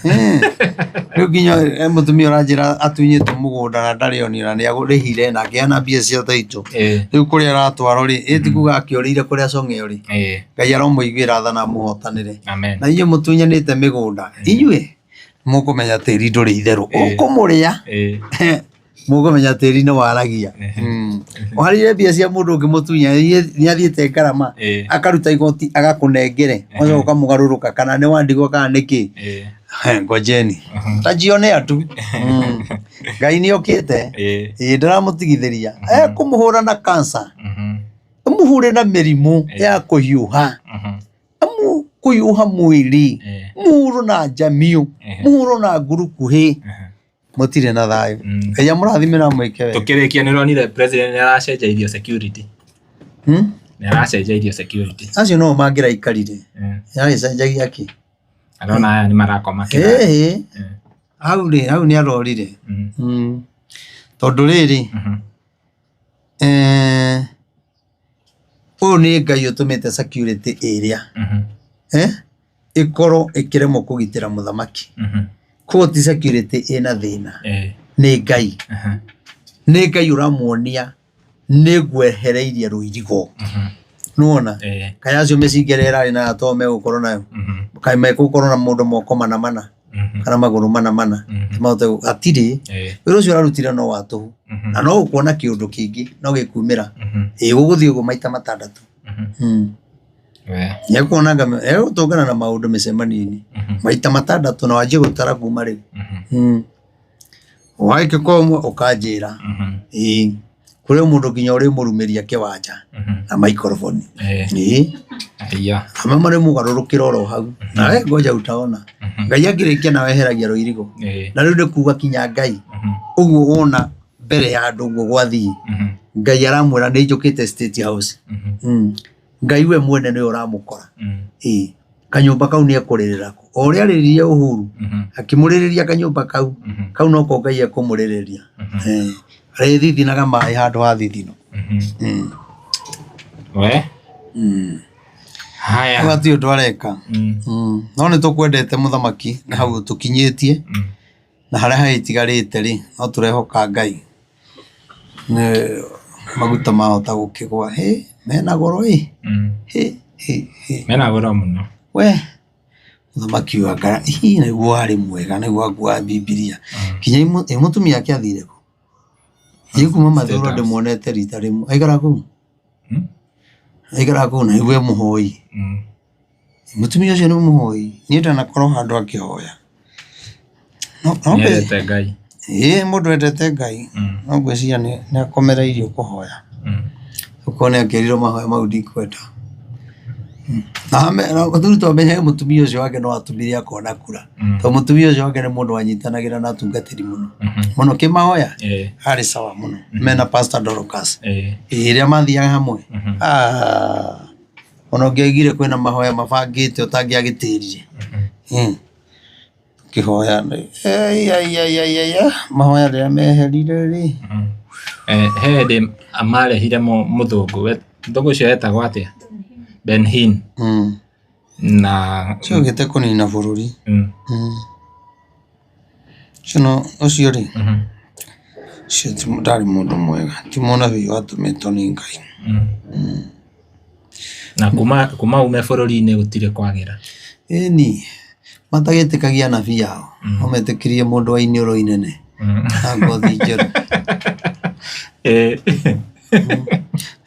Rĩu nginya mũtumia ũranjĩra atunyĩtwo mũgũnda na ndarĩ onio na nĩarĩhire na akĩheana mbia cia taitũ. Rĩu kũrĩa aratwarwo rĩ, ĩ ti kuga akĩũrĩire kũrĩa cong'e ũrĩ. Ngai aromũiguĩra tha na amũhotanĩre. Amen. Na inyuĩ mũtunyanĩte mĩgũnda, inyuĩ mũkũmenya tĩri ndũrĩ itherũ. Ũkũmũrĩa, mũkũmenya tĩri nĩ waragia. Ũharĩire mbia cia mũndũ ũngĩ mũtunya, nĩ athiĩte ngarama, akaruta igoti agakũnengere, ũgacoka ũkamũgarũrũka kana nĩ wandigwo kana nĩ kĩ. He, ngojeni tajionea tu. Ngai nĩ okĩte. Ĩĩ ndĩramũtigithĩria ekũmũhũra na cancer, mũhure na mĩrimũ ya kũhiũha, kũhiũha mwĩrĩ, mũhuro na njamiũ, mũhuro na ngurukuhĩ, mũtirĩ na thayũ. Ngai amũrathime na amwĩke wega. Tukirikia nĩ ũronire president nĩ aracenjairio security. Nĩ aracenjairio security. Acio no mangĩraikarire. Yarĩcenjagia kĩ? Arona aya nĩ marakoma kĩrathi. Ĩĩ hau rĩ, hau nĩ arorire. Tondũ rĩrĩ, ũyũ nĩ Ngai ũtũmĩte security ĩrĩa ĩkorwo ĩkĩremwo kũgitĩra mũthamaki. Koguo ti security ĩna thĩna, nĩ Ngai. Nĩ Ngai ũramuonia nĩ ngwehereirie rũirigo. Nĩwona? Kaĩ acio mĩcinga ĩrĩa ĩrarĩ nayo to megũkorwo nayo? Kaĩ megũkorwo na mũndũ moko mana mana kana magũrũ mana mana? Mahote hatirĩ. Wĩra ũcio ũrarutire no wa tũhũ. Na no ũkuona kĩũndũ kĩngĩ no gĩkumĩra. Ĩĩ gũgũthiĩ ũguo maita matandatũ. Nĩekuona egũtũngana na maũndũ mĩcemanio-inĩ maita matandatũ na wanjie gũtara kuma rĩu. Wagĩka ũmwe ũkanjĩra. Ĩĩ kũrĩ mũndũ nginya ũrĩmũrumĩria kĩwanja na microphone. Ĩĩ amwe marĩmũgarũrũkĩra oro hau nawe ngoja utaona. Ngai akĩrĩkia nawe eheragia rũirigo. Na rĩu nĩ kuga kinya Ngai ũguo wona mbere ya andũ ũguo gwathiĩ, Ngai aramwĩra nĩ njũkĩte State House. Ngai we mwene nĩwe ũramũkora. Ĩĩ kanyũmba kau nĩ ekũrĩrĩra ko. O ũrĩa arĩrĩria Uhuru akĩmũrĩrĩria kanyũmba kau, kau noko Ngai ekũmũrĩrĩria. Arĩthithinaga maĩ handũ ha thithino. We haya. Hatirĩ ũndũ areka. No nĩ tũkwendete mũthamaki na hau ũtũkinyĩtie. Na harĩa hagĩtigarĩte rĩ, no tũrehoka Ngai nĩ maguta mahota gũkĩgwa. Hĩ, mena goro ĩ, hĩ hĩ hĩ. Mena goro mũno. We, mũthamaki ũyũ anga hihi nĩguo arĩ mwega nĩguo akuaga Bibilia. Kinya ĩ mũtumia ake athire kũ? Niĩ kuma mathurwo ndĩmuonete rita rĩmwe. Aikaraga kũu? Aikaraga kũu na nĩguo e mũhoi. Mũtumia ũcio nĩ mũhoi. Niĩ ndanakorwo handũ akĩhoya. Nĩendete Ngai. Ĩĩ mũndũ endete Ngai no ngwĩciria nĩ akomereirio kũhoya. Okorwo nĩ akĩrirwo mahoya mau ndikwenda. Na athuri to amenye mũtumia ũcio wake no atũmire akona kura. Tondũ mũtumia ũcio wake nĩ mũndũ wanyitanagĩra na atungatĩri mũno. Mũno kĩmahoya arĩ sawa mũno. Mena Pastor Dorcas. Ĩĩ rĩrĩa mathiaga hamwe. Ona ũngĩaiguire kwĩna mahoya mabangĩte ũtangĩagĩtĩririe. Ũkĩhoya mahoya rĩrĩa meherire rĩ. He hĩndĩ marehire mũthũngũ, mũthũngũ ũcio etagwo atĩa? Ben Hinn. Na Ũcio okĩte kũnina bũrũri. Ũcio rĩ, ũcio ndarĩ mũndũ mwega, ti mũnabii watũmĩtwo nĩ Ngai. Na kuma ume bũrũri-inĩ gũtirĩ kwagĩra. Ĩni, matagĩtĩkagia anabii ao, no metĩkĩrie mũndũ wa iniũrũ inene na ngothi njerũ.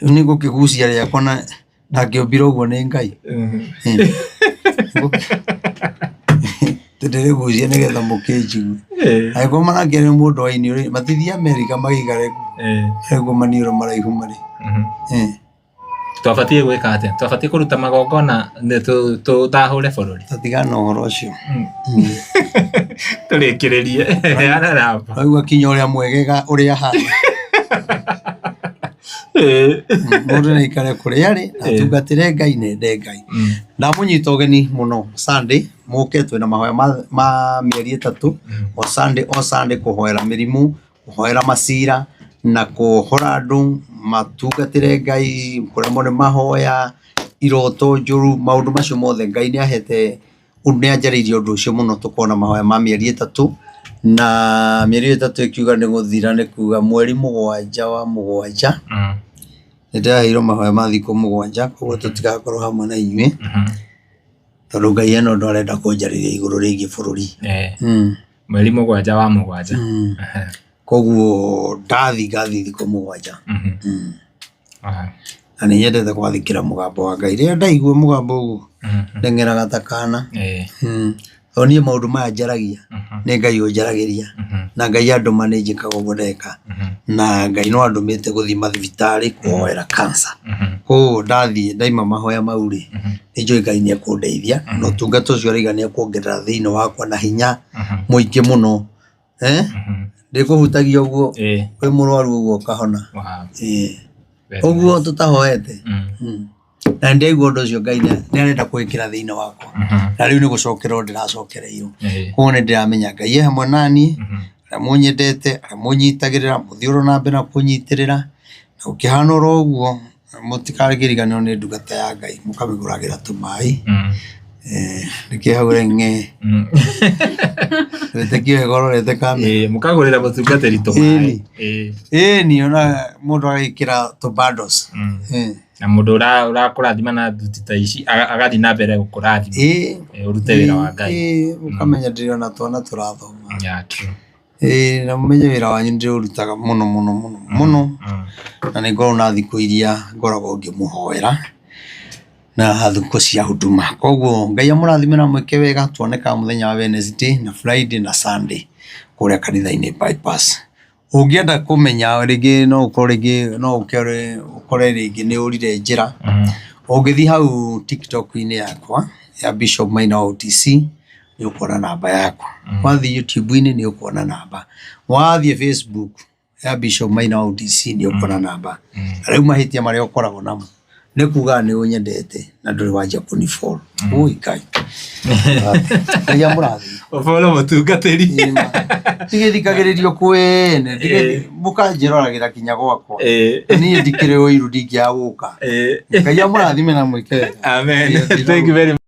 Rĩu nĩ ngũkĩgucia rĩakwa na ndangĩũmbire ũguo nĩ Ngai. Ndĩrĩgucie nĩgetha mũkĩnjigue. Angĩkorwo marakĩaria mũndũ wa iniũrũ, matithiĩ Amerika magĩikare kuo, maniũrũ maraihu marĩ. Twabatiĩ gwĩka atĩa? Twabatiĩ kũruta magongona tũthahũre bũrũri? Tatigana na ũhoro ũcio. Tũrĩkĩrĩrie. Heana namba. Waigua kinya ũrĩa mwegega ũrĩa ahana. Mũndũ nĩ aikare kũrĩa arĩ, atungatĩre Ngai na ende Ngai. Ndamũnyita ũgeni mũno Sunday, mũke twĩna mahoya ma mĩeri ĩtatũ, o Sunday o Sunday kũhoera mĩrimũ, kũhoera macira, na kuohora andũ matungatĩre Ngai, kũremwo nĩ mahoya, iroto njũru, maũndũ macio mothe Ngai nĩ ahete, nĩ anjarĩirie ũndũ ũcio mũno tũkorwo na mahoya ma mĩeri ĩtatũ, na mĩeri ĩyo ĩtatũ ĩkiuga nĩ gũthira nĩ kuga mweri 7 wa 7, nĩ ndĩraheirwo mahoya ma thikũ 7, koguo tũtigakorwo hamwe na inyuĩ, tondũ Ngai hena ũndũ arenda kũnjarĩria igũrũ rĩgiĩ bũrũri. Mweri 7 wa 7. Koguo ndathi ngathiĩ thikũ 7. Na nĩ nyendete gwathĩkĩra mũgambo wa Ngai. Rĩrĩa ndaigua mũgambo ũguo, ndeng'eraga ta kana. Tondũ niĩ maũndũ maya njaragia nĩ Ngai ũnjaragĩria na Ngai andũma nĩ njĩkaga ũguo ndeka na Ngai no andũmĩte gũthiĩ mathibitarĩ kũhoera cancer. Koguo ndathiĩ ndaima mahoya mau rĩ, nĩ njũĩ Ngai nĩ ekũndeithia na ũtungata ũcio arauga nĩ ekuongerera thĩinĩ wakwa na hinya mũingĩ mũno. Eh? Ndĩkũhutagia ũguo wĩ mũrwaru ũguo ũkahona. Ũguo tũtahoete. Na nĩ ndaigua ũndũ ũcio Ngai nĩ arenda kũwĩkĩra thĩinĩ wakwa. Na rĩu nĩ gũcokerwo ndĩracokereirwo. Koguo nĩ ndĩramenya Ngai e hamwe naniĩ, arĩa mũnyendete, arĩa mũnyitagĩrĩra, mũthiĩ oro na mbere na kũnyitĩrĩra. Na gũkĩhana oro ũguo, mũtikariganĩrwo nĩ ndungata ya Ngai, mũkamĩgũragĩra tũmaĩ. Nĩkĩo hau ng'e. Wĩtĩkio wega ũrorete kamera. Mũkagũrĩra mũtungatĩri tũmaĩ. Ĩni ona mũndũ agekĩra tũ bundles. Na mũndũ ũrakũrathima na thuti ta ici agathiĩ na mbere gũkũrathima. Ũrute wĩra wa Ngai. Ũkamenya ndĩrĩ ona twana tũrathoma. Yeah, true. Ĩĩ na mũmenye wĩra wanyu ndĩũrutaga mũno mũno mũno mũno na nĩ ngoragwo na thikũ iria ngoragwo ngĩmũhoera na thikũ cia huduma. Koguo Ngai amũrathime na amwĩke wega, tuonekaga mũthenya wa Wednesday na Friday na Sunday kũrĩa kanitha-inĩ Bypass. Ũngĩenda kũmenya rĩngĩ no ũkorwo rĩngĩ no ũkore ũkore rĩngĩ nĩ ũrire njĩra, ũngĩthiĩ hau TikTok-inĩ yakwa ya Bishop Maina wa OTC nĩ ũkuona namba yakwa. Wathiĩ YouTube-inĩ nĩ ũkuona namba, wathiĩ Facebook ya Bishop Maina wa OTC nĩ ũkuona namba. Na rĩu mahĩtia marĩa ũkoragwo namo nĩ kuga nĩ ũnyendete na ndũrĩ wanjia kũni follow. Ũi Ngai. Ngai amũrathime. Ũboro mũtungatĩri. Ndigĩthikagĩrĩrio kwene, mũkanjĩroragĩra kinya gwakwa. Niĩ ndikĩrĩ ũiru ndingĩaga gũka. Ngai amũrathime na mwĩke wega. Amen. Thank you very much.